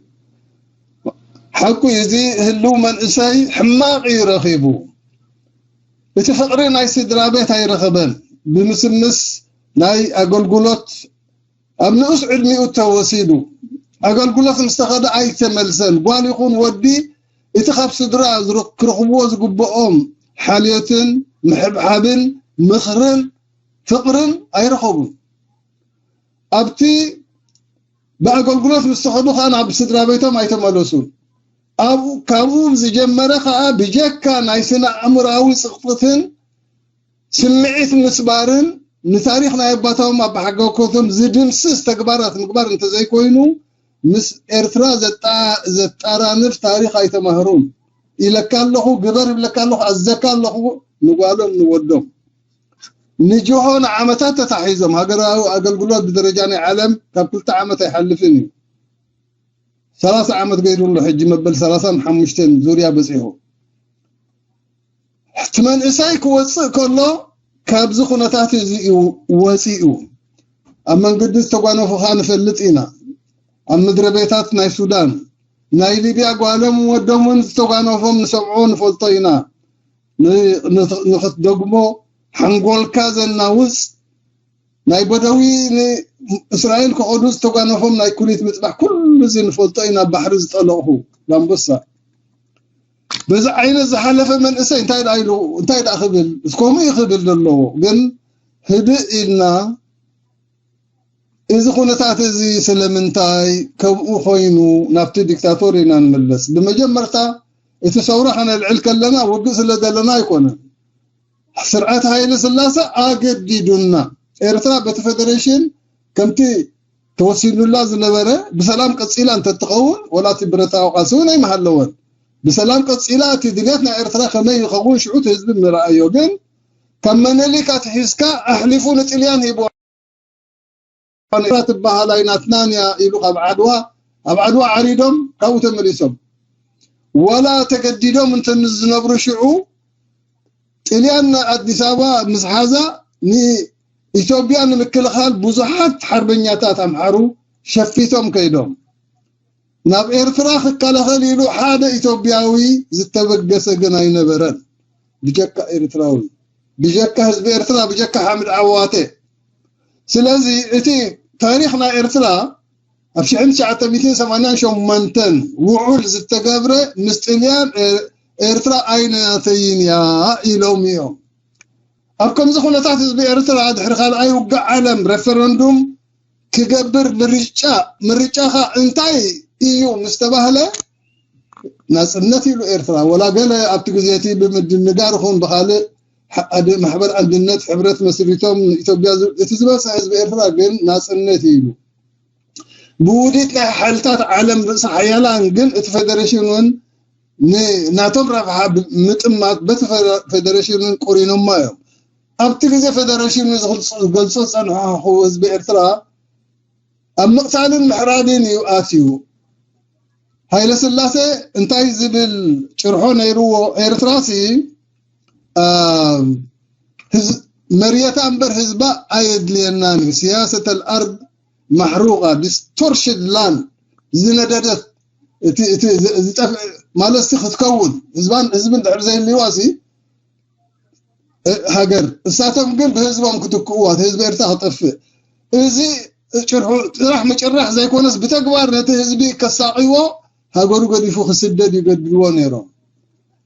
ሓቁ እዩ። እዚ ህልው መንእሰይ ሕማቕ እዩ ረኺቡ። እቲ ፍቕሪ ናይ ስድራ ቤት ኣይረኸበን። ብምስምስ ናይ ኣገልግሎት ኣብ ንኡስ ዕድሚኡ ተወሲዱ። ኣገልግሎት ምስ ተኸደ ኣይተመልሰን። ጓል ይኹን ወዲ እቲ ካብ ስድራ ዝረ-፣ ክረኽብዎ ዝግብኦም ሓልዮትን ምሕብሓብን ምኽርን ፍቕርን ኣይረኸቡን። ኣብቲ ብኣገልግሎት ምስ ተኸዱ ኸኣ ናብ ስድራ ቤቶም ኣይተመለሱን። ኣብኡ ካብኡ ዝጀመረ ከዓ ብጀካ ናይ ስነ ኣእምሮኣዊ ፅቕጥትን ስምዒት ምስባርን ንታሪኽ ናይ ኣባታዎም ኣባሓጎኮቶም ዝድምስስ ተግባራት ምግባር እንተዘይኮይኑ ምስ ኤርትራ ዘጣ- ዘጣራንፍ ታሪኽ ኣይተማህሩን። ኢለካ ኣለኹ፣ ግበር ይብለካ ኣለኹ፣ ኣዘካ ኣለኹ፣ ንጓሎም ንወዶም ንጅሆ ንዓመታት ተታሒዞም ሃገራዊ ኣገልግሎት ብደረጃ ናይ ዓለም ካብ ክልተ ዓመት ኣይሓልፍን እዩ። ሰላሳ ዓመት ገይሩ ኣሎ፣ ሕጂ መበል ሰላሳን ሓሙሽተን ዙርያ በፂሑ። እቲ መንእሰይ ክወፅእ ከሎ ካብዚ ኩነታት እዚ እዩ ወፂኡ። ኣብ መንገዲ ዝተጓነፉኻ ንፈልጥ ኢና። ኣብ ምድረ ቤታት ናይ ሱዳን፣ ናይ ሊብያ ጓሎም ወዶምን ዝተጓነፎም ንሰምዖ ንፈልጦ ኢና። ን- ንኽ- ንኽትደግሞ ሓንጎልካ ዘናውፅ ናይ በደዊ ንእስራኤል ክኸዱ ዝተጓነፎም ናይ ኩሊት ምጥባሕ ኩሉ እዚ ንፈልጦ ኢና። ባሕሪ ዝጠለቕኹ ላምበሳ በዚ ዓይነት ዝሓለፈ መንእሰይ እንታይ ደኣ ኢሉ እንታይ ደኣ ክብል እስከምኡ እዩ ክብል ዘለዎ። ግን ህድእ ኢልና እዚ ኩነታት እዚ ስለምንታይ ከምኡ ኮይኑ ናብቲ ዲክታቶር ኢና ንምለስ። ብመጀመርታ እቲ ሰውራ ከነልዕል ከለና ውግእ ስለ ዘለና ኣይኮነን። ስርዓት ሃይለ ስላሰ ኣገዲዱና። ኤርትራ በቲ ፌደሬሽን ከምቲ ተወሲኑላ ዝነበረ ብሰላም ቀጺላ እንተትኸውን ወላ እቲ ብረታዊ ቃልሲ እውን ኣይምሃለወን። ብሰላም ቀጺላ እቲ ድልየት ናይ ኤርትራ ከመይ ይኸውን ሽዑ እቲ ህዝቢ ምረኣዮ። ግን ካብ መነሊክ ኣትሒዝካ ኣሕሊፉ ንጥልያን ሂቡ ኤርትራ ትበሃል ኣይናትናን እያ ኢሉ ካብ ዓድዋ ኣብ ዓድዋ ዓሪዶም ካብኡ ተመሊሶም ወላ ተገዲዶም እንተ ዝነብሩ ሽዑ ጥልያን ኣዲስ ኣበባ ምስ ሓዛ ንኢትዮጵያ ንምክልኻል ብዙሓት ሓርበኛታት ኣምሓሩ ሸፊቶም ከይዶም። ናብ ኤርትራ ክከላኸል ኢሉ ሓደ ኢትዮጵያዊ ዝተበገሰ ግን ኣይነበረን። ብጀካ ኤርትራዊ፣ ብጀካ ህዝቢ ኤርትራ፣ ብጀካ ሓምድ ዓዋተ። ስለዚ እቲ ታሪኽ ናይ ኤርትራ ኣብ ሽሕን ትሽዓተ ሚእትን ሰማንያን ሸሞንተን ውዑል ዝተገብረ ምስ ጥልያን ኤ- ኤርትራ ኣይናተይን እያ ኢሎም እዮም። ኣብ ከምዚ ኩነታት ህዝቢ ኤርትራ ድሕሪ ካልኣይ ውግእ ዓለም ሬፈረንዱም ክገብር ምርጫ ምርጫኻ እንታይ እዩ ምስ ተባህለ ናጽነት ኢሉ ኤርትራ ወላ ገለ ኣብቲ ግዜ እቲ ብምድንጋር ይኹን ብኻልእ ሓ- ኣድ- ማሕበር ኣንድነት ሕብረት መስሪቶም ኢትዮጵያ ዝ- እቲ ዝበዝሐ ህዝቢ ኤርትራ ግን ናጽነት እዩ ኢሉ። ብውዲት ናይ ሓይልታት ዓለም ርእሰ ሓያላን ግን እቲ ፌደሬሽን እውን ንናቶም ረብሓ ብ- ምጥማት በቲ ፈደ- ፌደሬሽን እውን ቆሪኖማ እዮም። ኣብቲ ግዜ ፌደሬሽን ዝገልጾ ዝገልጾ ዝጸንሐኹ ህዝቢ ኤርትራ ኣብ ምቕታልን ምሕራድን እዩ ኣትዩ። ሃይለ ስላሴ እንታይ ዝብል ጭርሖ ነይርዎ? ኤርትራሲ ኣም፣ ህዝ- መርየታ እምበር ህዝባ ኣየድልየናን እዩ። ሲያሰተ ልኣርድ ማሕሩቃ ዲስቶርሽድ ላንድ ዝነደደት እቲ እቲ ዝ- ዝጠፍእ ማለት ሲ ክትከውን ህዝባን ህዝብን ድሕር ዘይልዋ ሲ እ- ሃገር እሳቶም ግን ብህዝቦም ክትክእዋ ህዝቢ ኤርትራ ክጠፍእ እዚ ጭርሑ ጥራሕ ምጭራሕ ዘይኮነስ ብተግባር ነቲ ህዝቢ ከሳቂዎ ሃገሩ ገዲፉ ክስደድ ይገድድዎ ነይሮም።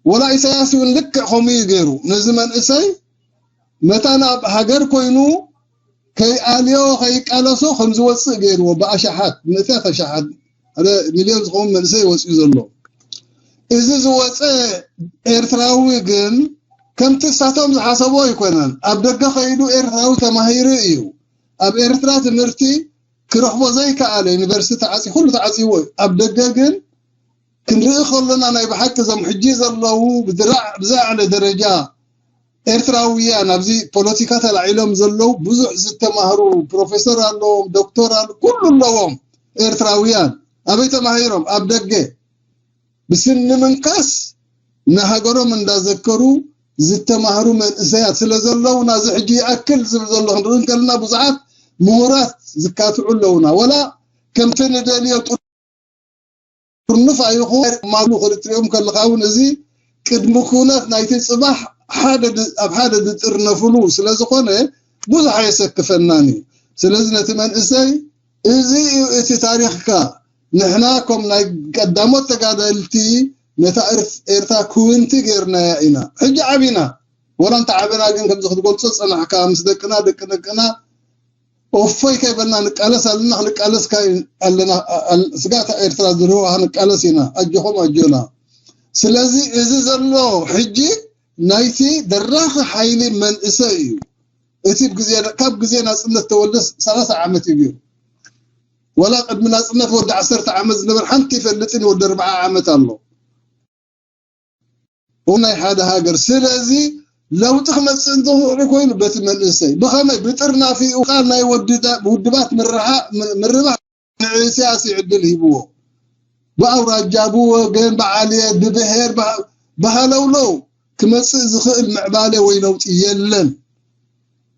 ወላ ኢሳያስ እውን ልክዕ ከምኡ እዩ ገይሩ ነዚ መንእሰይ መታ ናብ ሃገር ኮይኑ ከይኣልዮ ከይቃለሶ ከም ዝወፅእ ገይርዎ ብኣሻሓት ምእታት ኣሻሓት ሓደ ሚልዮን ዝኸውን መንእሰይ ወፅኡ ዘሎ። እዚ ዝወፀ ኤርትራዊ ግን ከምቲ እሳቶም ዝሓሰቦ ኣይኮነን። ኣብ ደገ ከይዱ ኤርትራዊ ተማሂሩ እዩ። ኣብ ኤርትራ ትምህርቲ ክረኽቦ ዘይከኣለ ዩኒቨርሲቲ ተዓፂ ኩሉ ተዓፂዎ እዩ። ኣብ ደገ ግን ክንርኢ ከሎና ናይ ብሓቂ እዞም ሕጂ ዘለዉ ብዝራዕ- ብዝለዓለ ደረጃ ኤርትራውያን ኣብዚ ፖለቲካ ተላዒሎም ዘለዉ ብዙሕ ዝተማህሩ ፕሮፌሰር ኣለዎም፣ ዶክተር ኣለ ኩሉ ኣለዎም። ኤርትራውያን ኣበይ ተማሂሮም? ኣብ ደገ ብስኒ ምንካስ ንሃገሮም እንዳዘከሩ ዝተማህሩ መንእሰያት ስለ ዘለዉ ናዚ ሕጂ ይኣክል ዝብል ዘሎ ክንርኢ እንከለና ብዙሓት ምሁራት ዝካትዑ ኣለዉና። ወላ ከምቲ ንደልዮ ጥርኑፍ ኣይኹ ማሉ ክትሪኦም ከለኻ እውን እዚ ቅድሚ ኩነት ናይቲ ጽባሕ ሓደ ድ- ኣብ ሓደ ዝጥርነፍሉ ስለ ዝኾነ ብዙሕ ኣየሰክፈናን እዩ። ስለዚ ነቲ መንእሰይ እዚ እዩ እቲ ታሪኽካ። ንሕና ከም ናይ ቀዳሞት ተጋደልቲ ነታ ኤርት- ኤርትራ ክውንቲ ጌርናያ ኢና። ሕጂ ዓቢና ወላ እንተ ዓበና ግን ከምዚ ክትገልጾ ዝጸናሕካ ምስ ደቅና ደቂ ደቅና ኦፎይ ከይበልና ንቃለስ ኣለና፣ ክንቃለስ ከይ-፣ ኣለና። ኣል-፣ ስጋታ ኤርትራ ዝርህዋ ክንቃለስ ኢና። ኣጆኹም ኣጆና። ስለዚ እዚ ዘሎ ሕጂ ናይቲ ደራኺ ሓይሊ መንእሰይ እዩ። እቲ ግዜ፣ ካብ ግዜ ናጽነት ተወልደ ሰላሳ ዓመት እዩ። ወላ ቅድሚ ናጽነት ወዲ ዓሰርተ ዓመት ዝነበር ሓንቲ ይፈልጥን ወዲ ኣርባዓ ዓመት ኣሎ። ናይ ሓደ ሃገር። ስለዚ ለውጢ ክመጽእ እንተኽእል ኮይኑ በቲ መንእሰይ። ብኸመይ? ብጥርናፊኡ ቃል ናይ ወዲ-፣ ውድባት ምርሓ-፣ ም-፣ ምርባሕ ንእስያስ ዕድል ሂብዎ። ብኣውራጃ፣ ብወገን፣ ብዓልየት፣ ብብሄር፣ ብሃ-፣ ብሃለውለው ክመጽእ ዝኽእል ምዕባለ ወይ ለውጢ የለን።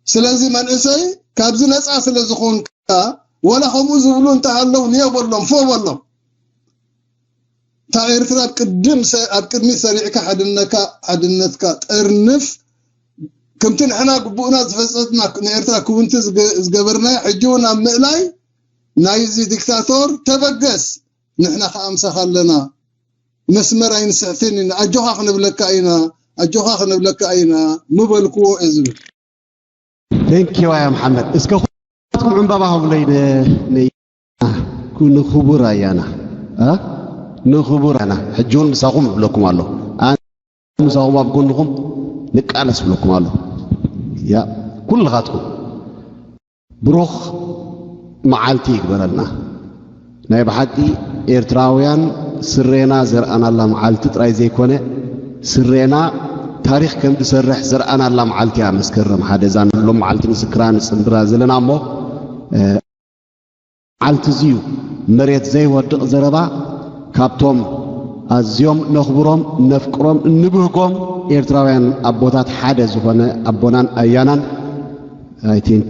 ስለዚ መንእሰይ ካብዚ ነጻ ስለ ዝኾንካ፣ ወላ ከምኡ ዝብሉ እንተሃለዉ ንዮ በሎም፣ ፎ በሎም። እታ ኤርትራ ኣብ ቅድም ሰ-፣ ኣብ ቅድሚት ሰሪዕካ ሓድነካ-፣ ሓድነትካ ጠርንፍ። ከምቲ ንሕና ግቡእና ዝፈጸምና ንኤርትራ ክውንቲ ዝገ-፣ ዝገበርናዮ፣ ሕጂ እውን ኣብ ምእላይ ናይዚ ዲክታቶር ተበገስ። ንሕና ከኣ ምሳኻ ኣለና። መስመር ኣይንስሕትን ኢና። ኣጆኻ ክንብለካ ኢና። ኣጆኻ ክንብለካ ኢና ምበልክዎ እየ ዝብል። Thank you ኣያ መሓመድ። እስከ ኩላትኩም ዕምባባ ሃቡለይ ን-፣ ን-፣ ኩ-፣ ንክቡር ኣያና፣ እ? ንክቡር ኣያና። ሕጂ እውን ምሳኹም እብለኩም ኣሎ። ኣነ ምሳኹም ኣብ ጎንኹም ንቃለስ እብለኩም ኣሎ። ያ፣ ኩልኻትኩም። ብሩኽ መዓልቲ ይግበረልና። ናይ ብሓቂ ኤርትራውያን ስሬና ዘርኣናላ መዓልቲ ጥራይ ዘይኮነ፣ ስሬና ታሪኽ ከም ዝሰርሕ ዘርኣናላ መዓልቲ እያ። መስከረም ሓደ እዛ ሎም መዓልቲ ንስክራ ንጽንብራ ዘለና እሞ፣ እ፣ መዓልቲ እዚ እዩ። መሬት ዘይወድቕ ዘረባ ካብቶም ኣዝዮም ነኽብሮም፣ ነፍቅሮም፣ እንብህጎም ኤርትራውያን ኣቦታት ሓደ ዝኾነ ኣቦናን ኣያናን፣ I think፣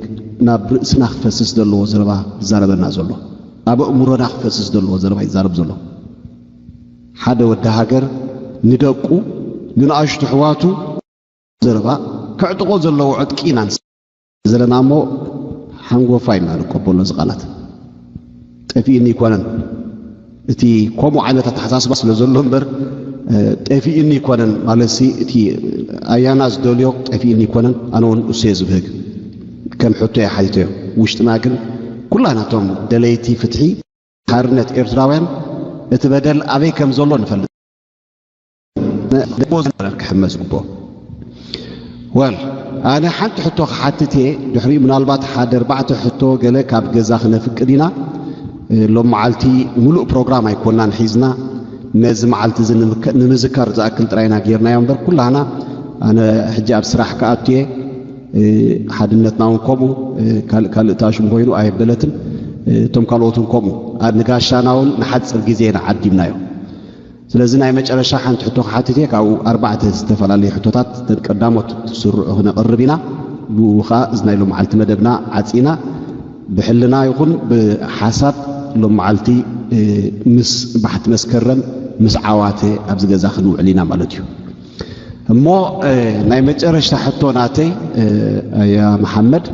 ናብ ርእስና ክፈስስ ዘለዎ ዘረባ ይዛረበና ዘሎ፣ ኣብ ኣእምሮና ክፈስስ ዘለዎ ዘረባ ይዛረብ ዘሎ። ሓደ ወዲ ሃገር ንደቁ፣ ንንኣሽቱ ኣሕዋቱ ዘረባ ከዕጥቖ ዘለዎ ዕጥቂ ኢና ንስ-፣ ዘለና እሞ፣ ሓንጎፋ ኢልና ንቀበሎ እዚ ቃላት። ጠፊእኒ ኣይኮነን። እቲ ከምኡ ዓይነት ኣተሓሳስባ ስለ ዘሎ እምበር፣ እ፣ ጠፊእኒ ኣይኮነን ማለትሲ፣ እቲ ኣያና ዝደልዮ ጠፊእኒ ኣይኮነን። ኣነ እውን እሱ እየ ዝብህግ። ከም ሕቶ እየ ሓቲተዮ። ውሽጥና ግን ኩላናቶም ደለይቲ ፍትሒ፣ ሓርነት ኤርትራውያን፣ እቲ በደል ኣበይ ከም ዘሎ ንፈልጥ። ደቦ ዝነበረ ክሕመስ ግቦ። ወል፣ ኣነ ሓንቲ ሕቶ ክሓትት እየ። ድሕሪኡ ምናልባት ሓደ ኣርባዕተ ሕቶ ገለ ካብ ገዛ ክነፍቅድ ኢና። እ፣ ሎም መዓልቲ ሙሉእ ፕሮግራም ኣይኮናን ሒዝና። ነዚ መዓልቲ እዚ ንምከ-፣ ንምዝካር ዝኣክል ጥራይ ኢና ጌርናዮ እምበር ኩላህና፣ ኣነ ሕጂ ኣብ ስራሕ ክኣቱ እየ። እ፣ ሓድነትና እውን ከምኡ፣ እ፣ ካልእ ካልእ ታሽሙ ኮይኑ ኣየበለትን። እ፣ እቶም ካልኦት እውን ከምኡ። ኣ-፣ ንጋሻና እውን ንሓጽር ግዜ ኢና ዓዲምናዮ። ስለዚ ናይ መጨረሻ ሓንቲ ሕቶ ክሓትት እየ፣ ካብኡ ኣርባዕተ ዝተፈላለዩ ሕቶታት፣ እተን ቀዳሞት ትስርዑ ክነቕርብ ኢና። ብኡ ኸኣ እዚ ናይ ሎም መዓልቲ መደብና ዓጺና፣ ብሕልና ይኹን ብሓሳብ ሎም መዓልቲ፣ እ፣ ምስ ባሕቲ መስከረም፣ ምስ ዓዋተ ኣብዚ ገዛ ክንውዕል ኢና ማለት እዩ። እሞ፣ እ፣ ናይ መጨረሽታ ሕቶ ናተይ፣ እ፣ ኣያ መሓመድ፣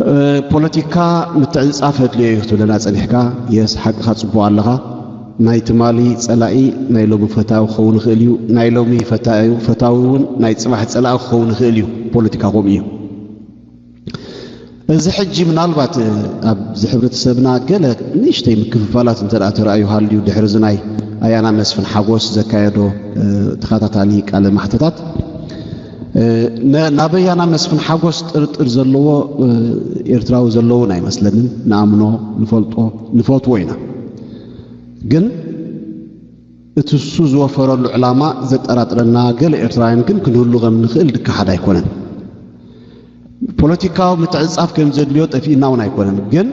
እ፣ ፖለቲካ ምትዕጽጻፍ ኣድልዮ እዩ ክትብለና ጸኒሕካ። የስ፣ ሓቅኻ፣ ጽቡቕ ኣለኻ። ናይ ትማሊ ጸላኢ ናይ ሎሚ ፈታዊ ክኸውን ይኽእል እዩ። ናይ ሎሚ ፈታዊ፣ ፈታዊ እውን ናይ ጽባሕ ጸላኢ ክኸውን ይኽእል እዩ። ፖለቲካ ከምኡ እዩ። እዚ ሕጂ ምናልባት፣ እ፣ ኣብዚ ሕብረተሰብና ገለ ንእሽተይ ምክፍፋላት እንተ ደኣ ተራእዩ ሃልዩ ድሕሪ እዚ ናይ ኣያና መስፍን ሓጎስ ዘካየዶ፣ እ፣ ተኸታታሊ ቃለ ማሕተታት፣ እ፣ ነ-፣ ናብ ኣያና መስፍን ሓጎስ ጥርጥር ዘለዎ፣ እ፣ ኤርትራዊ ዘለውን ኣይመስለንን። ንኣምኖ፣ ንፈልጦ፣ ንፈትዎ ኢና። ግን እቲ እሱ ዝወፈረሉ ዕላማ ዘጠራጥረና ገለ ኤርትራውያን ግን ክንህሉ ከም ንኽእል ድከሓድ ኣይኮነን። ፖለቲካዊ ምትዕጻፍ ከም ዘድልዮ ጠፊእና እውን ኣይኮነን። ግን፣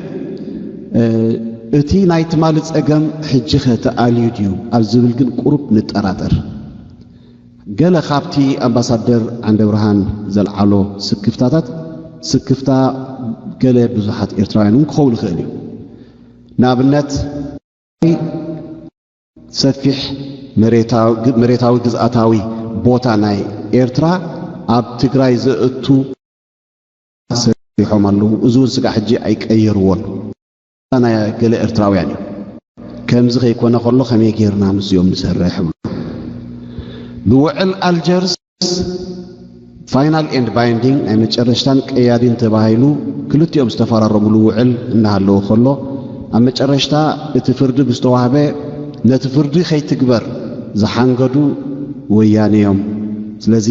እ፣ እቲ ናይ ትማሊ ጸገም ሕጂ ኸ ተኣልዩ ድዩ ኣብ ዝብል ግን ቁሩብ ንጠራጠር። ገለ ካብቲ ኣምባሳደር ዓንደብርሃን ዘልዓሎ ስክፍታታት፣ ስክፍታ ገለ ብዙሓት ኤርትራውያን እውን ክኸውን ይኽእል እዩ። ንኣብነት፣ ሰፊሕ መሬታዊ፣ መሬታዊ ግዝኣታዊ ቦታ ናይ ኤርትራ ኣብ ትግራይ ዘእቱ ሰሪሖም ኣለዉ። እዚ እውን ስጋዕ ሕጂ ኣይቀየርዎን። ናይ ገለ ኤርትራውያን እዩ። ከምዚ ከይኮነ ከሎ ከመይ ጌርና ምስዚኦም ንሰርሕ ይብሉ። ብውዕል ኣልጀርስ ፋይናል ኤንድ ባይንዲንግ ናይ መጨረሽታን ቀያዲን ተባሂሉ ክልቲኦም ዝተፈራረሙሉ ውዕል እናሃለወ ከሎ፣ ኣብ መጨረሽታ እቲ ፍርዲ ብዝተዋህበ ነቲ ፍርዲ ከይትግበር ዝሓንገዱ ወያነ እዮም። ስለዚ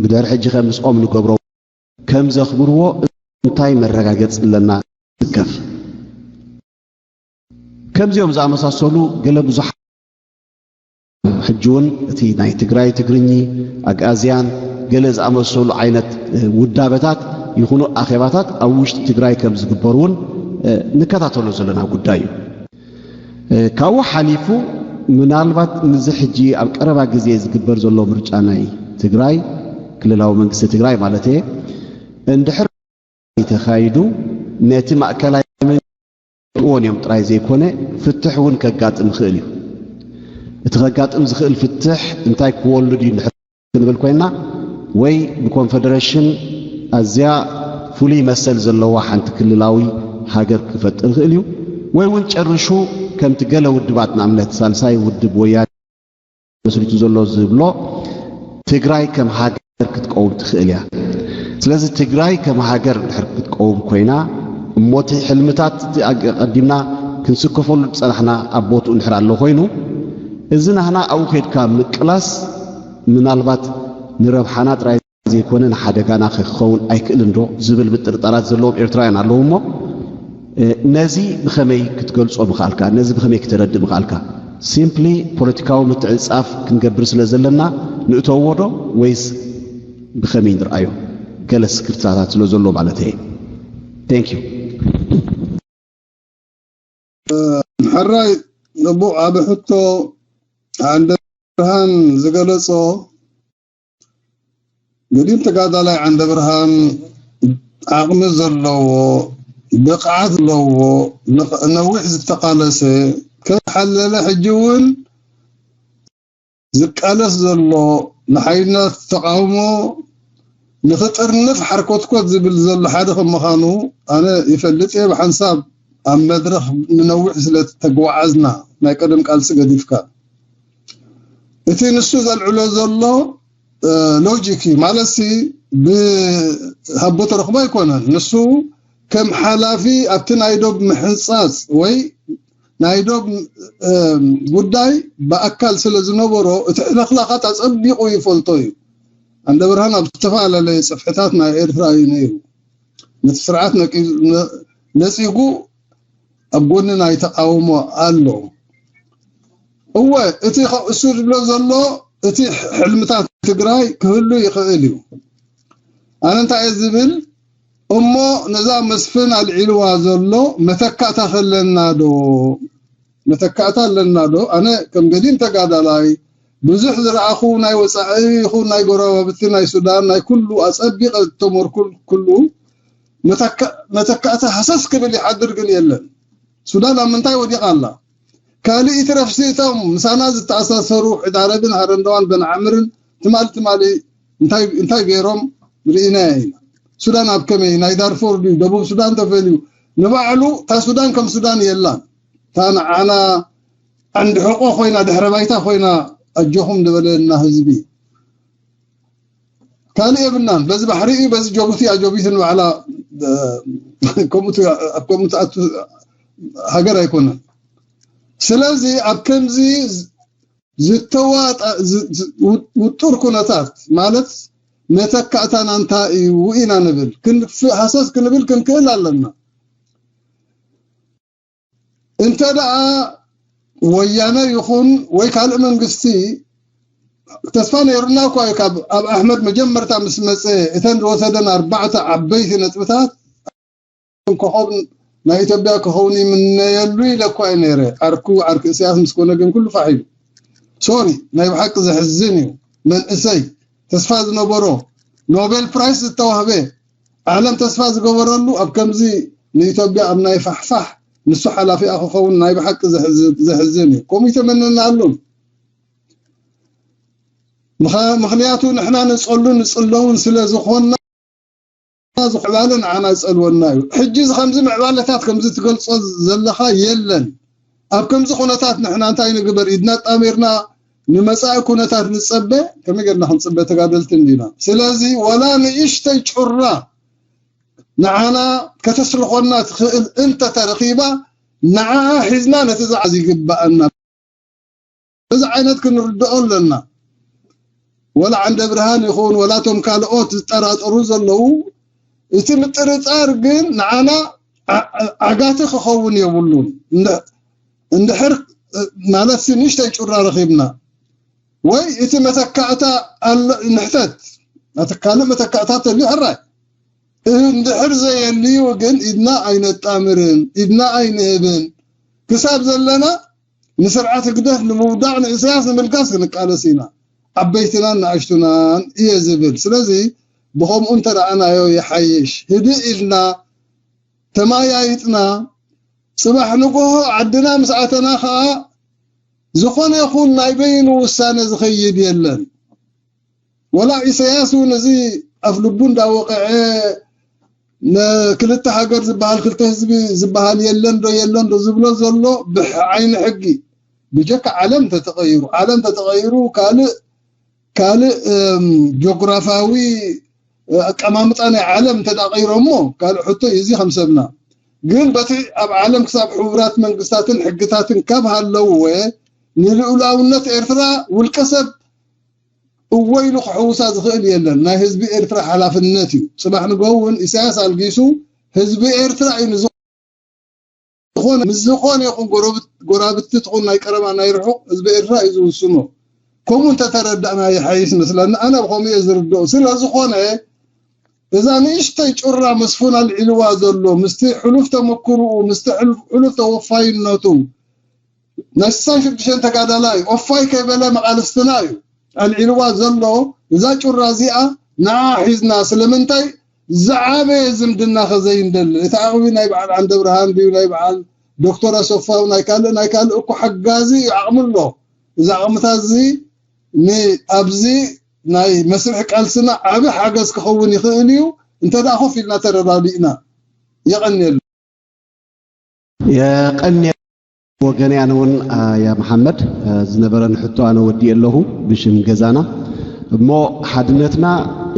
ብድሕሪ ሕጂ ከ ምስኦም ንገብሮ ከም ዘኽብርዎ እንታይ መረጋገጺ ኣለና? ዝከፍ ከምዚኦም ዝኣመሳሰሉ ገለ ብዙሓት ሕጂ እውን እቲ ናይ ትግራይ ትግርኚ ኣግኣዝያን ገለ ዝኣመሰሉ ዓይነት ውዳበታት ይኹኑ ኣኼባታት ኣብ ውሽጢ ትግራይ ከም ዝግበሩ እውን ንከታተሎ ዘለና ጉዳይ እዩ። ካብኡ ሓሊፉ ምናልባት ንዚ ሕጂ ኣብ ቀረባ ግዜ ዝግበር ዘሎ ምርጫ ናይ ትግራይ ክልላዊ መንግስቲ ትግራይ ማለት እየ እንድሕር ተኻይዱ ነቲ ማእከላይ መንግስቲ ክወን እዮም ጥራይ ዘይኮነ ፍትሕ እውን ከጋጥም ይኽእል እዩ። እቲ ከጋጥም ዝኽእል ፍትሕ እንታይ ክወልድ እዩ እንድሕር ክንብል ኮይና ወይ ብኮንፈደሬሽን ኣዝያ ፍሉይ መሰል ዘለዋ ሓንቲ ክልላዊ ሃገር ክፈጥር ይኽእል እዩ ወይ እውን ጨርሹ ከምቲ ገለ ውድባት ንኣብነት ሳልሳይ ውድብ ወያነ መስሪቱ ዘሎ ዝብሎ ትግራይ ከም ሃገር ክትቀውም ትኽእል እያ። ስለዚ ትግራይ ከም ሃገር እንድሕር ክትቀውም ኮይና እሞቲ ሕልምታት እቲ ኣቀዲምና ክንስከፈሉ ዝፀናሕና ኣብ ቦትኡ እንድሕር ኣሎ ኮይኑ እዚ ናህና ኣብኡ ከይድካ ምቅላስ ምናልባት ንረብሓና ጥራይ ዘይኮነ ንሓደጋና ክኸውን ኣይክእልን ዶ ዝብል ምጥርጣራት ዘለዎም ኤርትራውያን ኣለዉ እሞ ነዚ ብኸመይ ክትገልጾ ምኽኣልካ ነዚ ብኸመይ ክተረድእ ምኽኣልካ simply ፖለቲካዊ ምትዕጻፍ ክንገብር ስለ ዘለና ንእተዎ ዶ ወይስ ብኸመይ ንርኣዮ ገለ ስክፍታታት ስለ ዘሎ ማለት እየ thank you ሕራይ ጽቡቕ ዓቢ ሕቶ ዓንደ ብርሃን ዝገለጾ ገዲም ተጋዳላይ ዓንደ ብርሃን ዓቕሚ ዘለዎ ብቕዓት ዘለዎ ነዊሕ ዝተቓለሰ ከሓለለ ሕጂ እውን ዝቃለስ ዘሎ ንሓይልናት ተቃውሞ ንኽጥርንፍ ሓርኮትኮት ዝብል ዘሎ ሓደ ከም ምዃኑ ኣነ ይፈልጥ እየ ብሓንሳብ ኣብ መድረኽ ንነዊሕ ስለ ተጓዓዝና ናይ ቀደም ቃልሲ ገዲፍካ እቲ ንሱ ዘልዕሎ ዘሎ ሎጂክ እዩ ማለት ሲ ብሃቦ ተረኽቦ ኣይኮነን ንሱ ከም ሓላፊ ኣብቲ ናይ ዶብ ምሕንፃፅ ወይ ናይ ዶብ ጉዳይ ብኣካል ስለ ዝነበሮ እቲ ሕልኽላኻት ኣፀቢቑ ይፈልጦ እዩ። ኣንደ ብርሃን ኣብ ዝተፈላለለየ ፅፍሕታት ናይ ኤርትራ እዩ ነይሩ። ነቲ ስርዓት ነፂጉ ኣብ ጎኒ ናይ ተቃውሞ ኣሎ። እወ እቲ እሱ ዝብሎ ዘሎ እቲ ሕልምታት ትግራይ ክህሉ ይኽእል እዩ። ኣነ እንታይ እየ ዝብል እሞ ነዛ መስፍን ኣልዒልዋ ዘሎ መተካእታ ከለና ዶ መተካእታ ኣለና ዶ ኣነ ከም ገዲም ተጋዳላይ ብዙሕ ዝረኣኹ ናይ ወፃኢ ይኹን ናይ ጎረባብቲ ናይ ሱዳን ናይ ኩሉ ኣፀቢቐ ዝተመርኩ ኩሉ መተካእታ ሃሰስ ክብል ይሓድር ግን የለን ሱዳን ኣብ ምንታይ ወዲቓ ኣላ ካልእ ይትረፍሲ እቶም ምሳና ዝተኣሳሰሩ ሕድ ዓረብን ሃረንደዋን በን ዓምርን ትማሊ ትማሊ እንታይ ገይሮም ርኢናዮ ኢና። ሱዳን ኣብ ከመይ ናይ ዳርፎር ድዩ ደቡብ ሱዳን ተፈልዩ ንባዕሉ እታ ሱዳን ከም ሱዳን የላን። እታ ንዓና ዓንዲ ሕቆ ኮይና ድሕረ ባይታ ኮይና ኣጆኹም ዝበለና ህዝቢ ካልእ የብልናን። በዚ ባሕሪ እዩ በዚ ጆቡቲ እያ ጆቢቲ ንባዕላ ከምኡ ትኣቱ ሃገር ኣይኮነን። ስለዚ ኣብ ከምዚ ዝተዋጣ ውጡር ኩነታት ማለት መተካእታና እንታይ እዩ ኢና ንብል ሃሰስ ክንብል ክንክእል ኣለና። እንተ ደኣ ወያነ ይኹን ወይ ካልእ መንግስቲ ተስፋ ነይሩና እኳ እዩ ካብ ኣብ ኣሕመድ መጀመርታ ምስ መፀ እተን ዝወሰደን ኣርባዕተ ዓበይቲ ነጥብታት ኮኾብ ናይ ኢትዮጵያ ክኸውን ይምነየሉ ኢለ እኳ እየ ነይረ። ዓርኩ ዓርኪ እስያስ ምስ ኮነ ግን ኩሉ ፋሕ ኢሉ። ሶሪ ናይ ብሓቂ ዘሕዝን እዩ። መንእሰይ ተስፋ ዝነበሮ ኖቤል ፕራይስ ዝተዋህበ ዓለም ተስፋ ዝገበረሉ ኣብ ከምዚ ንኢትዮጵያ ኣብ ናይ ፋሕፋሕ ንሱ ሓላፊኣ ክኸውን ናይ ብሓቂ ዘሕዝን እዩ። ከምኡ ይተመነናሉን ምኽንያቱ ንሕና ንፀሉ ንፅለውን ስለ ዝኾንና ዝዕባለ ንዓና ዝፀልወና እዩ። ሕጂ እዚ ከምዚ ምዕባለታት ከምዚ ትገልፆ ዘለኻ የለን። ኣብ ከምዚ ኩነታት ንሕና እንታይ ንግበር? ኢድና ጣሚርና ንመጻኢ ኩነታት ንጸበ፣ ከመይ ጌርና ክንጽበ ተጋደልቲ እንዲና። ስለዚ ወላ ንእሽተይ ጩራ ንዓና ከተስርኾና ትኽእል እንተተረኺባ፣ ንዓኣ ሒዝና ነቲ ዝዓዝ ይግባኣና። እዚ ዓይነት ክንርድኦ ኣለና። ወላ ዓንደ ብርሃን ይኹን፣ ወላ እቶም ካልኦት ዝጠራጠሩ ዘለዉ፣ እቲ ምጥርጣር ግን ንዓና ዓ-፣ ዓጋቲ ክኸውን የብሉን። እንድ-፣ እንድሕር፣ ማለት፣ ንእሽተይ ጩራ ረኺብና፣ ወይ እቲ መተካእታ ኣሎ፣ ንሕተት፣ እቲ ካልእ መተካእታ ተልዩ ሕራይ። እንድሕር ዘየልዩ ግን ኢድና ኣይነጣምርን፣ ኢድና ኣይንህብን። ክሳብ ዘለና ንስርዓት ህግደፍ ንምውዳቕ፣ ንእሰያስ ንምልጋስ ክንቃለስ ኢና። ዓበይትናን ንኣሽቱናን እየ ዝብል። ስለዚ ብኸምኡ እንተረኣናዮ ይሓይሽ። ህድእ ኢልና፣ ተማያይጥና፣ ጽባሕ ንጎሆ ዓድና ምስ ኣተና ኸኣ ዝኾነ ይኹን ናይ በይኑ ውሳነ ዝኸይድ የለን። ወላ ኢሰያስ እውን እዚ ኣፍ ልቡ እንዳወቕዐ፣ ንክልተ ሃገር ዝበሃል፣ ክልተ ህዝቢ ዝበሃል የለን ዶ የለን ዶ ዝብሎ ዘሎ ብዓይኒ ሕጊ፣ ብጀካ ዓለም ተተቐይሩ፣ ዓለም ተተቐይሩ፣ ካልእ፣ ካልእ፣ እም፣ ጂኦግራፋዊ፣ እ፣ ኣቀማምጣ ናይ ዓለም እንተ ደኣ ቀይሮሞ ካልእ ሕቶ እዩ። እዚ ከም ሰብና ግን በቲ ኣብ ዓለም ክሳብ ሕቡራት መንግስታትን ሕግታትን ካብ ሃለውወ፣ ንልኡላውነት ኤርትራ ውልቀ ሰብ እወ ኢሉ ክሕውሳ ዝኽእል የለን። ናይ ህዝቢ ኤርትራ ሓላፍነት እዩ። ጽባሕ ንግሆ እውን ኢሳያስ ኣልጊሱ ህዝቢ ኤርትራ እዩ ንዚ ዝኾነ፣ ምስ ዝኾነ ይኹን ጎረብት-፣ ጎራብቲ ትኹን ናይ ቀረባ ናይ ርሑቕ ህዝቢ ኤርትራ እዩ ዝውስኖ። ከምኡ እንተተረዳእና ይሓይሽ መስለኒ። ኣነ ብኸምኡ እየ ዝርድኦ። ስለ ዝኾነ እዛ ንእሽተይ ጩራ መስፉን ኣልዒልዋ ዘሎ ምስቲ ሕሉፍ ተመክርኡ፣ ምስቲ ሕሉፍ፣ ሕሉፍ ተወፋይነቱ፣ ናይ ስሳን ሽዱሽተን ተጋዳላይ ኦፋይ ከይበለ መቓልስትና እዩ ኣልዒልዋ ዘሎ። እዛ ጩራ እዚኣ ንዓ ሒዝና፣ ስለምንታይ ዝዓበየ ዝምድና ከዘይንደሊ፣ እቲ ዓቕሚ ናይ በዓል ዓንደብርሃን ድዩ፣ ናይ በዓል ዶክተር ኣሰፋው፣ ናይ ካልእ፣ ናይ ካልእ እኮ ሓጋዚ እዩ፣ ዓቕሚ ኣሎ። እዚ ዓቕምታት እዚ ንኣብዚ ናይ መስርሕ ቃልስና ዓቢ ሓገዝ ክኸውን ይኽእል እዩ፣ እንተ ደኣ ኮፍ ኢልና ተረዳዲእና። የቐንየሉ። የቐንየ ወገነይ። ኣነ እውን፣ ያ መሓመድ፣ ዝነበረኒ ሕቶ ኣነ ወዲኤ ኣለኹ ብሽም ገዛና። እሞ ሓድነትና፣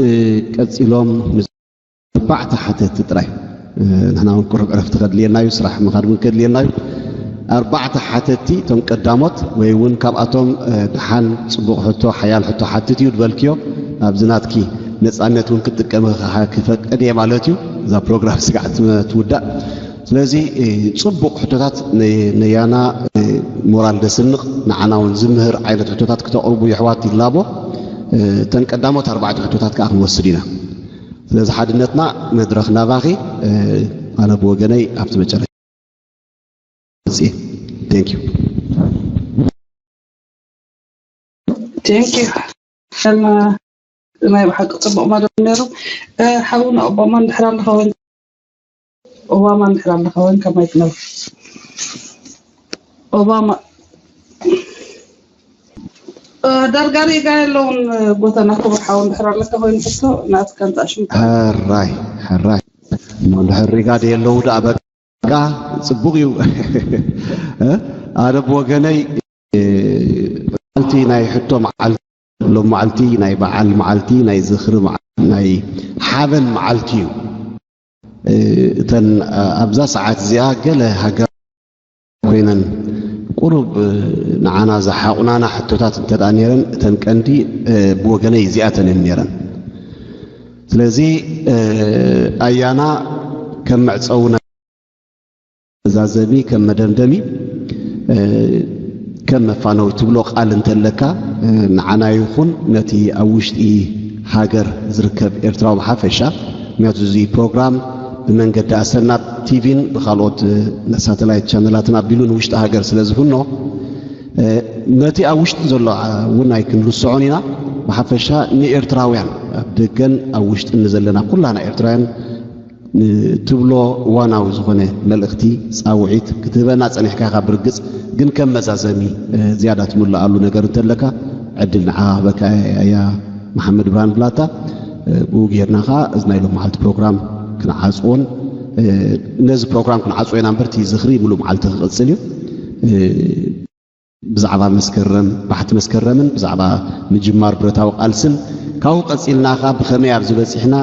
እ፣ ቀጺሎም ምስ ኣርባዕተ ሓተቲ ጥራይ፣ እ፣ ንሕና እውን ቁሩብ ዕረፍቲ ከድልየና እዩ፣ ስራሕ ምኻድ እውን ከድልየና እዩ። ኣርባዕተ ሓተቲ እቶም ቀዳሞት፣ ወይ እውን ካብኣቶም፣ እ፣ ደሓን ጽቡቕ ሕቶ፣ ሓያል ሕቶ ሓትት እዩ ዝበልክዮ፣ ኣብዚ ናትኪ ነጻነት እውን ክትጥቀሚ ክፈቅድ እየ ማለት እዩ፣ እዛ ፕሮግራም ስጋዕ ትወዳእ። ስለዚ፣ እ፣ ጽቡቕ ሕቶታት ነ-፣ ነያና፣ እ፣ ሞራል ደስንቕ፣ ንዓና እውን ዝምህር ዓይነት ሕቶታት ክተቕርቡ የሕዋት ይላቦ። እ፣ እተን ቀዳሞት ኣርባዕተ ሕቶታት ከኣ ክንወስድ ኢና። ስለዚ ሓድነትና መድረኽ ናባኺ፣ እ፣ ኣነ ብወገነይ ኣብቲ መጨረሻ መጽእ። Thank you። Thank you። ናይ ብሓቂ ጽቡቕ መደብ ነይሩ። እ፣ ሓውና ኦባማ እንድሕር ኣለኻ ወይ፣ ኦባማ እንድሕር ኣለኻ ወይ ከማይ ትነብር? ኦባማ፣ እ፣ ዳርጋ ሪጋ የለውን። ጎተና ክቡር ሓው እንድሕር ኣለካ ኮይኑ ሕቶ ናትካ እንተ ኣሽምካ። ሕራይ፣ ሕራይ። እሞ እንድሕር ሪጋ ደየለዉ ደኣ በቃ ጽቡቕ እዩ። እ፣ ኣነ ብወገነይ፣ እ፣ መዓልቲ ናይ ሕቶ መዓልቲ፣ ሎም መዓልቲ ናይ በዓል መዓልቲ፣ ናይ ዝኽሪ መዓልቲ፣ ናይ ሓበን መዓልቲ እዩ። እ፣ እተን፣ እ፣ ኣብዛ ሰዓት እዚኣ ገለ ሃገር ኮይነን ቁሩብ፣ እ፣ ንዓና ዝሓቑናና ሕቶታት እንተ ደኣ ነይረን፣ እተን ቀንዲ፣ እ፣ ብወገነይ እዚኣተን እየን ነይረን። ስለዚ፣ እ፣ ኣያና ከም መዕጸዊ ናይ መዛዘሚ፣ ከም መደምደሚ፣ እ፣ ከም መፋነዊ ትብሎ ቃል እንተለካ፣ እ፣ ንዓና ይኹን ነቲ ኣብ ውሽጢ ሃገር ዝርከብ ኤርትራዊ ብሓፈሻ፣ ምክንያቱ እዚ ፕሮግራም ብመንገዲ ኣሰና ቲቪን ብኻልኦት፣ እ፣ ሳተላይት ቻነላትን ኣቢሉ ንውሽጢ ሃገር ስለ ዝፍኖ፣ እ፣ ነቲ ኣብ ውሽጢ ዘሎ፣ እ፣ እውን ኣይክንርስዖን ኢና። ብሓፈሻ ንኤርትራውያን ኣብ ደገን ኣብ ውሽጥን ንዘለና ኩላና ኤርትራውያን ትብሎ እዋናዊ ዝኾነ መልእኽቲ፣ ጻውዒት ክትህበና ጸኒሕካ ኢኻ። ብርግጽ ግን ከም መዛዘሚ፣ እ፣ ዝያዳ ትምልኣሉ ነገር እንተለካ ዕድል ንዓኻ ክህበካ እያ መሓመድ ብርሃን ብላታ። እ፣ ብኡ ጌርና ኸኣ እዚ ናይ ሎም መዓልቲ ፕሮግራም ክንዓጽዎን፣ እ፣ ነዚ ፕሮግራም ክንዓጽዎ ኢና እምበር እቲ ዝኽሪ ምሉእ መዓልቲ ክቕጽል እዩ። እ፣ ብዛዕባ መስከረም፣ ባሕቲ መስከረምን ብዛዕባ ምጅማር ብረታዊ ቃልስን ካብኡ ቀጺልና ከኣ ብኸመይ ኣብዚ በጺሕና፣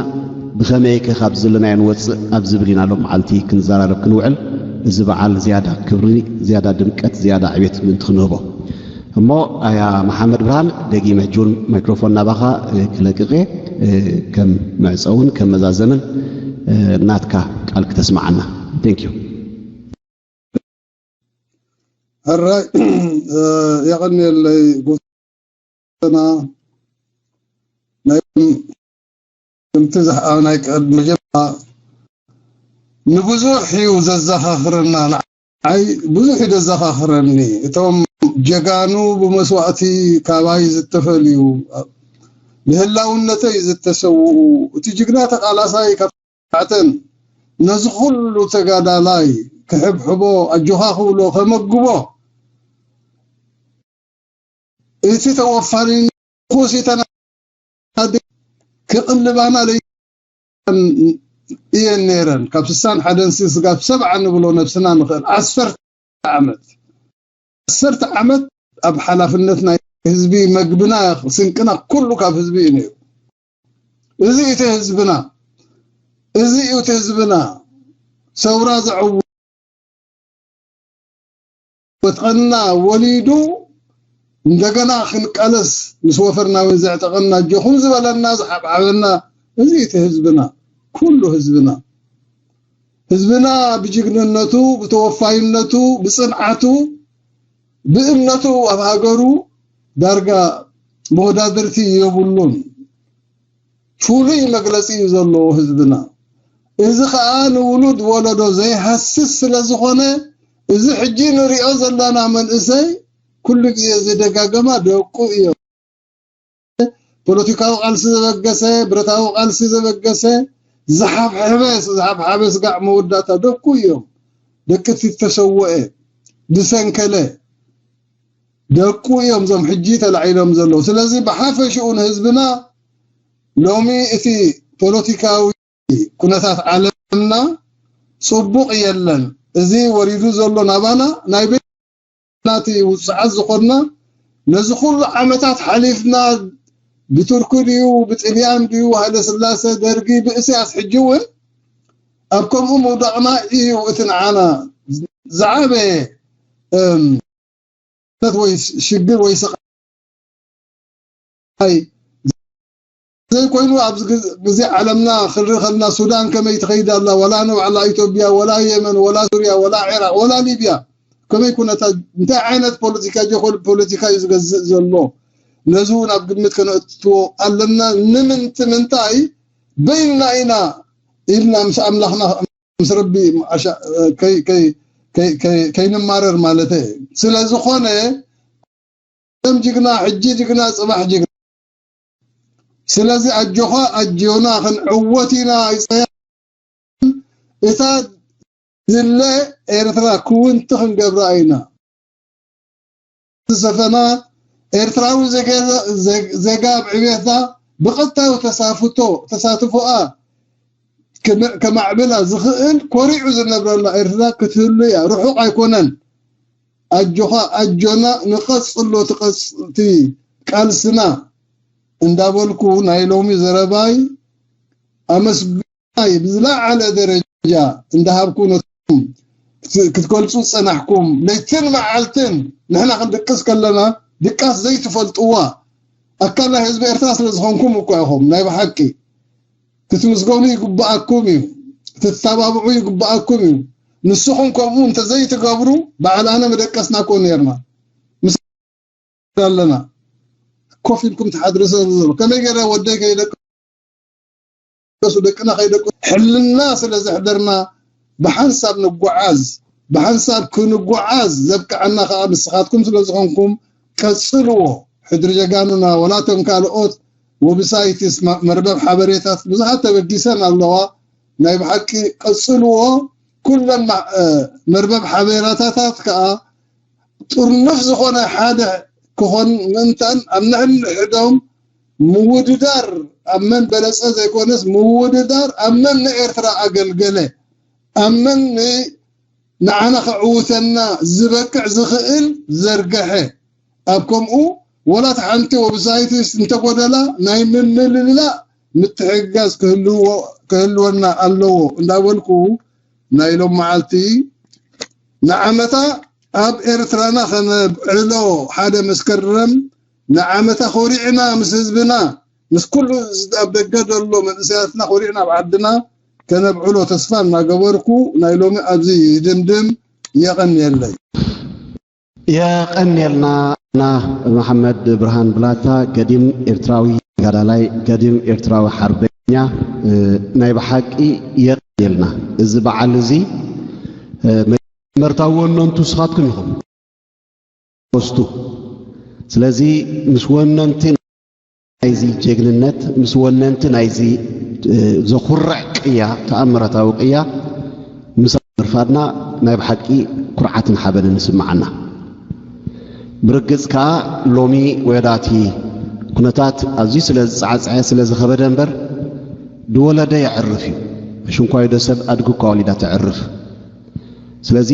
ብኸመይ ከ ካብዚ ዘለናዮ ንወጽእ ኣብ ዝብል ኢና ሎም መዓልቲ ክንዘራረብ ክንውዕል። እዚ በዓል ዝያዳ ክብሪ፣ ዝያዳ ድምቀት፣ ዝያዳ ዕቤት ምእንቲ ክንህቦ። እሞ ኣያ መሓመድ ብርሃን፣ ደጊመ ሕጂ እውን ማይክሮፎን ናባኻ፣ እ፣ ክለቅቕ እየ። እ፣ ከም መዕጸውን ከም መዛዘምን፣ እ፣ ናትካ ቃል ክተስምዓና። Thank you። ሕራይ የቐንየለይ ጎተና ናይ ከምቲ ዝሓ ናይ ቀድ መጀመርያ ንብዙሕ እዩ ዘዘኻኽረና። ንዓይ ብዙሕ እዩ ዘዘኻኽረኒ። እቶም ጀጋኑ ብመስዋእቲ ካባይ ዝተፈልዩ ብህላውነተይ ዝተሰውኡ እቲ ጅግና ተቓላሳይ ካብ ኣተን ነዚ ኩሉ ተጋዳላይ ክሕብሕቦ ኣጆኻ ክብሎ ከመግቦ እቲ ተወፋኒ ኩሲተና ክቕልባና ለይተን እየን ነይረን። ካብ ስሳን ሓደን ስጋብ ሰብዓ ንብሎ ነብስና ንኽእል ዓሰርተ ዓመት ዓሰርተ ዓመት ኣብ ሓላፍነት ናይ ህዝቢ መግብና ስንቅና ኩሉ ካብ ህዝቢ እዩ ነይሩ። እዚ እቲ ህዝብና እዚ እዩ እቲ ህዝብና ሰውራ ዘዐው ወትቐና ወሊዱ እንደገና ክንቃለስ ምስ ወፈርና እውን ዘዕጠቐና ጆኹም ዝበለና ዝሓብሓበና እዚ እቲ ህዝብና ኩሉ ህዝብና ህዝብና ብጅግንነቱ ብተወፋይነቱ ብፅንዓቱ ብእምነቱ ኣብ ሃገሩ ዳርጋ መወዳድርቲ የብሉን። ፍሉይ መግለፂ እዩ ዘለዎ ህዝብና። እዚ ከዓ ንውሉድ ወለዶ ዘይሃስስ ስለ ዝኾነ እዚ ሕጂ ንሪኦ ዘለና መንእሰይ ኩሉ ግዜ ዝደጋገማ ደቁ እዮም። ፖለቲካዊ ቃልሲ ዘበገሰ፣ ብረታዊ ቃልሲ ዘበገሰ፣ ዝሓብሐበ ዝሓብሓበ ስጋዕ መወዳእታ ደቁ እዮም። ደቂ እቲ ዝተሰወአ ዝሰንከለ ደቁ እዮም እዞም ሕጂ ተላዒሎም ዘለዉ። ስለዚ ብሓፈሽኡ ንህዝብና ሎሚ እቲ ፖለቲካዊ ኩነታት ዓለምና ፅቡቕ የለን። እዚ ወሪዱ ዘሎ ናባና ናይ ቤት ናቲ ውፅዓት ዝኾንና ነዚ ኩሉ ዓመታት ሓሊፍና ብቱርኪ ድዩ ብጥልያን ድዩ ሃይለ ስላሰ ደርጊ ብእስያስ ሕጂ እውን ኣብ ከምኡ ምውዳቕና እዩ እቲ ንዓና ዝዓበየ እም፣ ወይ ሽግር ወይ ስቓይ ዘይኮይኑ ኣብዚ ግዜ ዓለምና ክንርኢ ከለና ሱዳን ከመይ ትኸይድ ኣላ ወላ ንባዕላ ኢትዮጵያ ወላ የመን ወላ ሱርያ ወላ ዒራቅ ወላ ሊብያ ከመይ ኩነታት እንታይ ዓይነት ፖለቲካ ጀኮል ፖለቲካ እዩ ዝገዝእ ዘሎ ነዚ እውን ኣብ ግምት ከነእትዎ ኣለና ንምንቲ ምንታይ በይንና ኢና ኢልና ምስ ኣምላኽና ምስ ረቢ ከይንማረር ማለት ስለ ዝኾነ ከም ጅግና ሕጂ ጅግና ፅባሕ ጅግና ስለዚ ኣጆኻ ኣጆና ክንዕወት ኢና ይፀያ እታ ዝለ ኤርትራ ክውንቲ ክንገብራ ኢና ዝሰፈና ኤርትራዊ ዜጋ ኣብ ዕቤታ ብቐጥታዊ ተሳፍቶ ተሳትፎኣ ከማዕብላ ዝኽእል ኮሪዑ ዝነብረላ ኤርትራ ክትህሉ እያ። ርሑቕ ኣይኮነን። ኣጆኻ ኣጆና ንቐጽሎ ትቐጽቲ ቃልስና እንዳበልኩ ናይ ሎሚ ዘረባይ ኣመስግናይ ብዝለዓለ ደረጃ እንዳሃብኩ ነቶም ክትገልጹ ዝጸናሕኩም ለይትን መዓልትን ንሕና ክንድቅስ ከለና ድቃስ ዘይትፈልጥዋ ኣካል ናይ ህዝቢ ኤርትራ ስለ ዝኾንኩም እኳ ኢኹም ናይ ብሓቂ ክትምስገኑ ይግብኣኩም እዩ ክትተባብዑ ይግብኣኩም እዩ ንስኹም ከምኡ እንተዘይትገብሩ በዓል ኣነ መደቀስና ኮ ነርና ምስ ኣለና ኮፍ ኢልኩም ትሓድሩ ሰብ ዘሎ ከመይ ገይረ ወደይ ከይደቀሱ ደቅና ከይደቀሱ ሕልና ስለ ዘሕደርና ብሓንሳብ ንጓዓዝ ብሓንሳብ ክንጓዓዝ ዘብቅዓና ከዓ ንስኻትኩም ስለ ዝኾንኩም ቀጽልዎ ሕድሪ ጀጋኑና ወላቶም ካልኦት ዌብሳይትስ መርበብ ሓበሬታት ብዙሓት ተበጊሰን ኣለዋ ናይ ብሓቂ ቀጽልዎ ኩለን መርበብ ሓበሬታታት ከዓ ጥርኑፍ ዝኾነ ሓደ ክኾን ምእንታን ኣብ ንሕንሕዶም ምውድዳር ኣብ መን በለፀ ዘይኮነስ ምውድዳር ኣብ መን ንኤርትራ ኣገልገለ ኣብ መን ንዓና ከዕውተና ዝበቅዕ ዝኽእል ዘርገሐ፣ ኣብ ከምኡ ወላ ሓንቲ ዌብሳይትስ እንተጎደላ ናይ ምምልላእ ምትሕግጋዝ ክህልዎ ክህልወና ኣለዎ እንዳበልኩ ናይ ሎም መዓልቲ ንዓመታ ኣብ ኤርትራና ከነብዕሎ ሓደ መስከረም ንዓመታ ኮሪዕና ምስ ህዝብና ምስ ኩሉ ኣብ ደገ ዘሎ መንእሰያትና ኮሪዕና ኣብ ዓድና ከነብዕሎ ተስፋ እናገበርኩ ናይ ሎሚ ኣብዚ ይድምድም። የቐንየለይ። የቐንየልና። መሓመድ ብርሃን ብላታ ገዲም ኤርትራዊ ተጋዳላይ፣ ገዲም ኤርትራዊ ሓርበኛ፣ ናይ ብሓቂ የቐንየልና። እዚ በዓል እዚ መጀመርታዊ ወነንቱ ንስኻትኩም ኢኹም። ወስቱ። ስለዚ ምስ ወነንቲ ናይዚ ጀግንነት፣ ምስ ወነንቲ ናይዚ ዘኹርዕ ቅያ፣ ተኣምራታዊ ቅያ ምሳና ምርፋድና ናይ ብሓቂ ኩርዓትን ሓበንን ይስምዓና። ብርግጽ ከኣ ሎሚ ወዳቲ ኩነታት ኣዝዩ ስለ ዝጸዓጸዐ፣ ስለ ዝኸበደ እምበር ድወለደ የዕርፍ እዩ። ሽንኳይዶ ሰብ ኣድጊ እኳ ወሊዳ ተዕርፍ። ስለዚ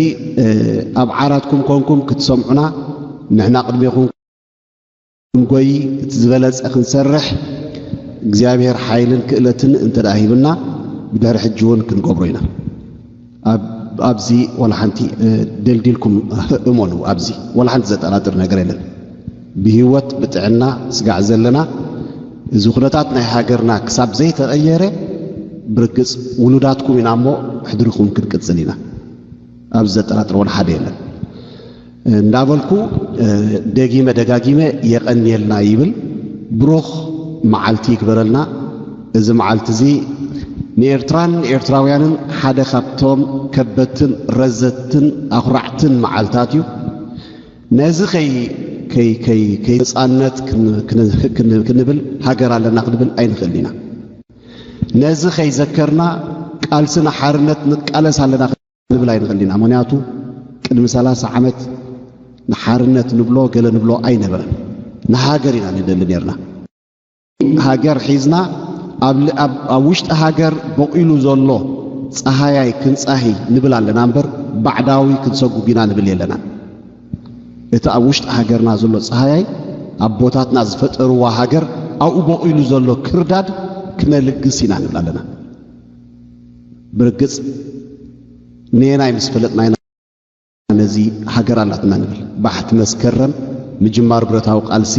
ኣብ ዓራትኩም ኮንኩም ክትሰምዑና ንሕና ቅድሜኹም ክንጎይ እቲ ዝበለጸ ክንሰርሕ እግዚኣብሔር ሓይልን ክእለትን እንተ ደኣ ሂብና ብድሕሪ ሕጂ እውን ክንገብሮ ኢና። ኣብዚ ዋላ ሓንቲ ደልዲልኩም እመኑ። ኣብዚ ዋላ ሓንቲ ዘጠራጥር ነገር የለን። ብህይወት ብጥዕና ስጋዕ ዘለና እዚ ኩነታት ናይ ሃገርና ክሳብ ዘይተቐየረ ብርግጽ ውሉዳትኩም ኢና እሞ ሕድርኹም ክንቅጽል ኢና። ኣብዚ ዘጠራጥር ዋላ ሓደ የለን። እንዳበልኩ ደጊመ ደጋጊመ የቐንየልና ይብል። ብሩኽ መዓልቲ ይግበረልና። እዚ መዓልቲ እዚ ንኤርትራን ኤርትራውያንን ሓደ ካብቶም ከበትን ረዘትን ኣኹራዕትን መዓልታት እዩ። ነዚ ከይ ከይ ከይ ከይ ነጻነት ክንብል ሃገር ኣለና ክንብል ኣይንኽእል ኢና። ነዚ ከይዘከርና ቃልሲ ንሓርነት ንቃለስ ኣለና ንብል ኣይንኽእል ኢና። ምኽንያቱ ቅድሚ ሰላሳ ዓመት ንሓርነት ንብሎ ገለ ንብሎ ኣይነበረን። ንሃገር ኢና ንደሊ ነርና። ሃገር ሒዝና ኣብ ውሽጢ ሃገር በቂሉ ዘሎ ጸሃያይ ክንጻሂ ንብል ኣለና እምበር ባዕዳዊ ክንሰጉግ ኢና ንብል የለና። እቲ ኣብ ውሽጢ ሃገርና ዘሎ ጸሃያይ ኣቦታትና ዝፈጠርዋ ሃገር ኣብኡ በቂሉ ዘሎ ክርዳድ ክነልግስ ኢና ንብል ኣለና። ብርግጽ ነየናይ ምስ ፈለጥና ኢና ነዚ ሃገር ኣላትና ንብል። ባሕቲ መስከረም ምጅማር ብረታዊ ቃልሲ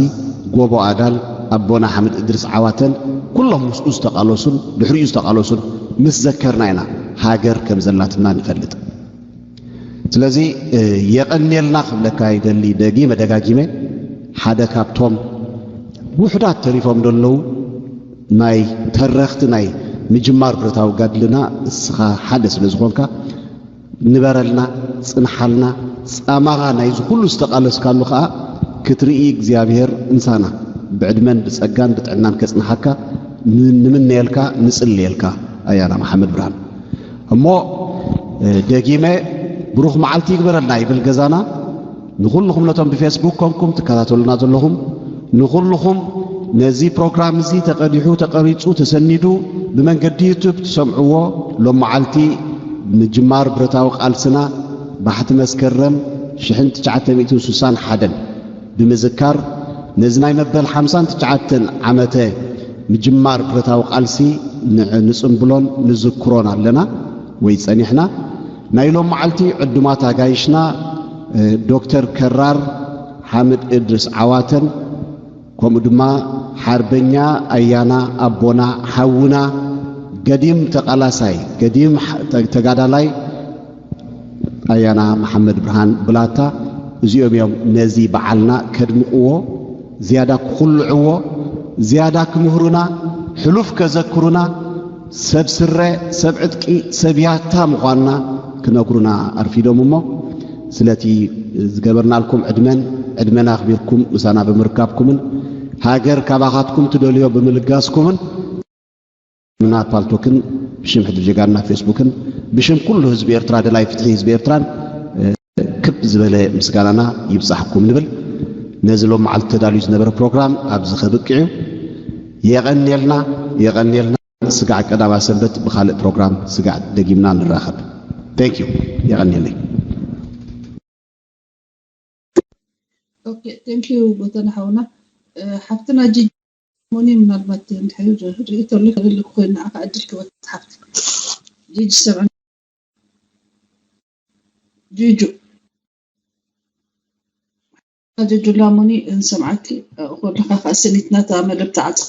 ጎቦ ኣዳል ኣቦና ሓምድ እድሪስ ዓዋተን ኩሎም ምስኡ ዝተቓለሱን ድሕሪኡ ዝተቓለሱን ምስ ዘከርና ኢና ሃገር ከም ዘላትና ንፈልጥ። ስለዚ የቐንየልና ክብለካ ይደሊ ደጊመ ደጋጊመ ሓደ ካብቶም ውሑዳት ተሪፎም ዘለዉ ናይ ተረኽቲ ናይ ምጅማር ብረታዊ ጋድልና እስኻ ሓደ ስለ ዝኾንካ ንበረልና፣ ጽንሓልና፣ ጻማኻ ናይዚ ኩሉ ዝተቓለስካሉ ከኣ ክትርኢ እግዚኣብሔር ምሳና ብዕድመን ብጸጋን ብጥዕናን ከጽንሓካ ንምነየልካ ንጽልየልካ ኣያና መሓመድ ብርሃን። እሞ ደጊመ ብሩኽ መዓልቲ ይግበረልና ይብል ገዛና። ንኹልኹም ነቶም ብፌስቡክ ኮንኩም ትከታተሉና ዘለኹም ንኹልኹም ነዚ ፕሮግራም እዚ ተቐዲሑ ተቐሪጹ ተሰኒዱ ብመንገዲ ዩቱብ ትሰምዕዎ ሎም መዓልቲ ምጅማር ብረታዊ ቃልስና ባሕቲ መስከረም ሽሕን ትሽዓተ ሚእትን ሱሳን ሓደን ብምዝካር ነዚ ናይ መበል ሓምሳን ትሽዓተን ዓመተ ምጅማር ብረታዊ ቃልሲ ንጽንብሎን ንዝክሮን ኣለና ወይ ጸኒሕና። ናይ ሎም መዓልቲ ዕዱማት ኣጋይሽና ዶክተር ከራር ሓምድ እድርስ ዓዋተን ከምኡ ድማ ሓርበኛ ኣያና ኣቦና ሓውና ገዲም ተቓላሳይ ገዲም ተጋዳላይ ኣያና መሓመድ ብርሃን ብላታ እዚኦም እዮም ነዚ በዓልና ከድምቕዎ ዝያዳ ክኹልዕዎ ዝያዳ ክምህሩና ሕሉፍ ከዘክሩና ሰብ ስረ ሰብ ዕጥቂ ሰብ ያታ ምዃንና ክነግሩና ኣርፊዶም እሞ ስለቲ ዝገበርናልኩም ዕድመን ዕድመና ኣኽቢርኩም ምሳና ብምርካብኩምን ሃገር ካባኻትኩም ትደልዮ ብምልጋስኩምን ምና ፓልቶክን ብሽም ሕድሪ ጀጋና ፌስቡክን ብሽም ኩሉ ህዝቢ ኤርትራ ደላይ ፍትሒ ህዝቢ ኤርትራን ክብ ዝበለ ምስጋናና ይብጻሕኩም ንብል። ነዚ ሎም መዓልቲ ተዳልዩ ዝነበረ ፕሮግራም ኣብዚ ከብቅዕ እዩ። የቐንየልና የቐንየልና። ስጋዕ ቀዳማ ሰንበት ብኻልእ ፕሮግራም ስጋዕ ደጊምና ንራኸብ። Thank you። የቐንየለይ። Okay, thank you ጎተና ሓውና። ሓፍትና ጂጂ ሞኒ፣ ምናልባት እንድሕር ርእይቶ ኣለኪ ክልል ኮይኑ ንዓኻ ዕድል ክበካ ሓፍቲ ጂጂ። ሰብዐ ጁጁ ጁጁ ላሞኒ እንሰምዓኪ። ኮለኻ ከዓ ስኒት ናታ መደብ ተዓጽኻ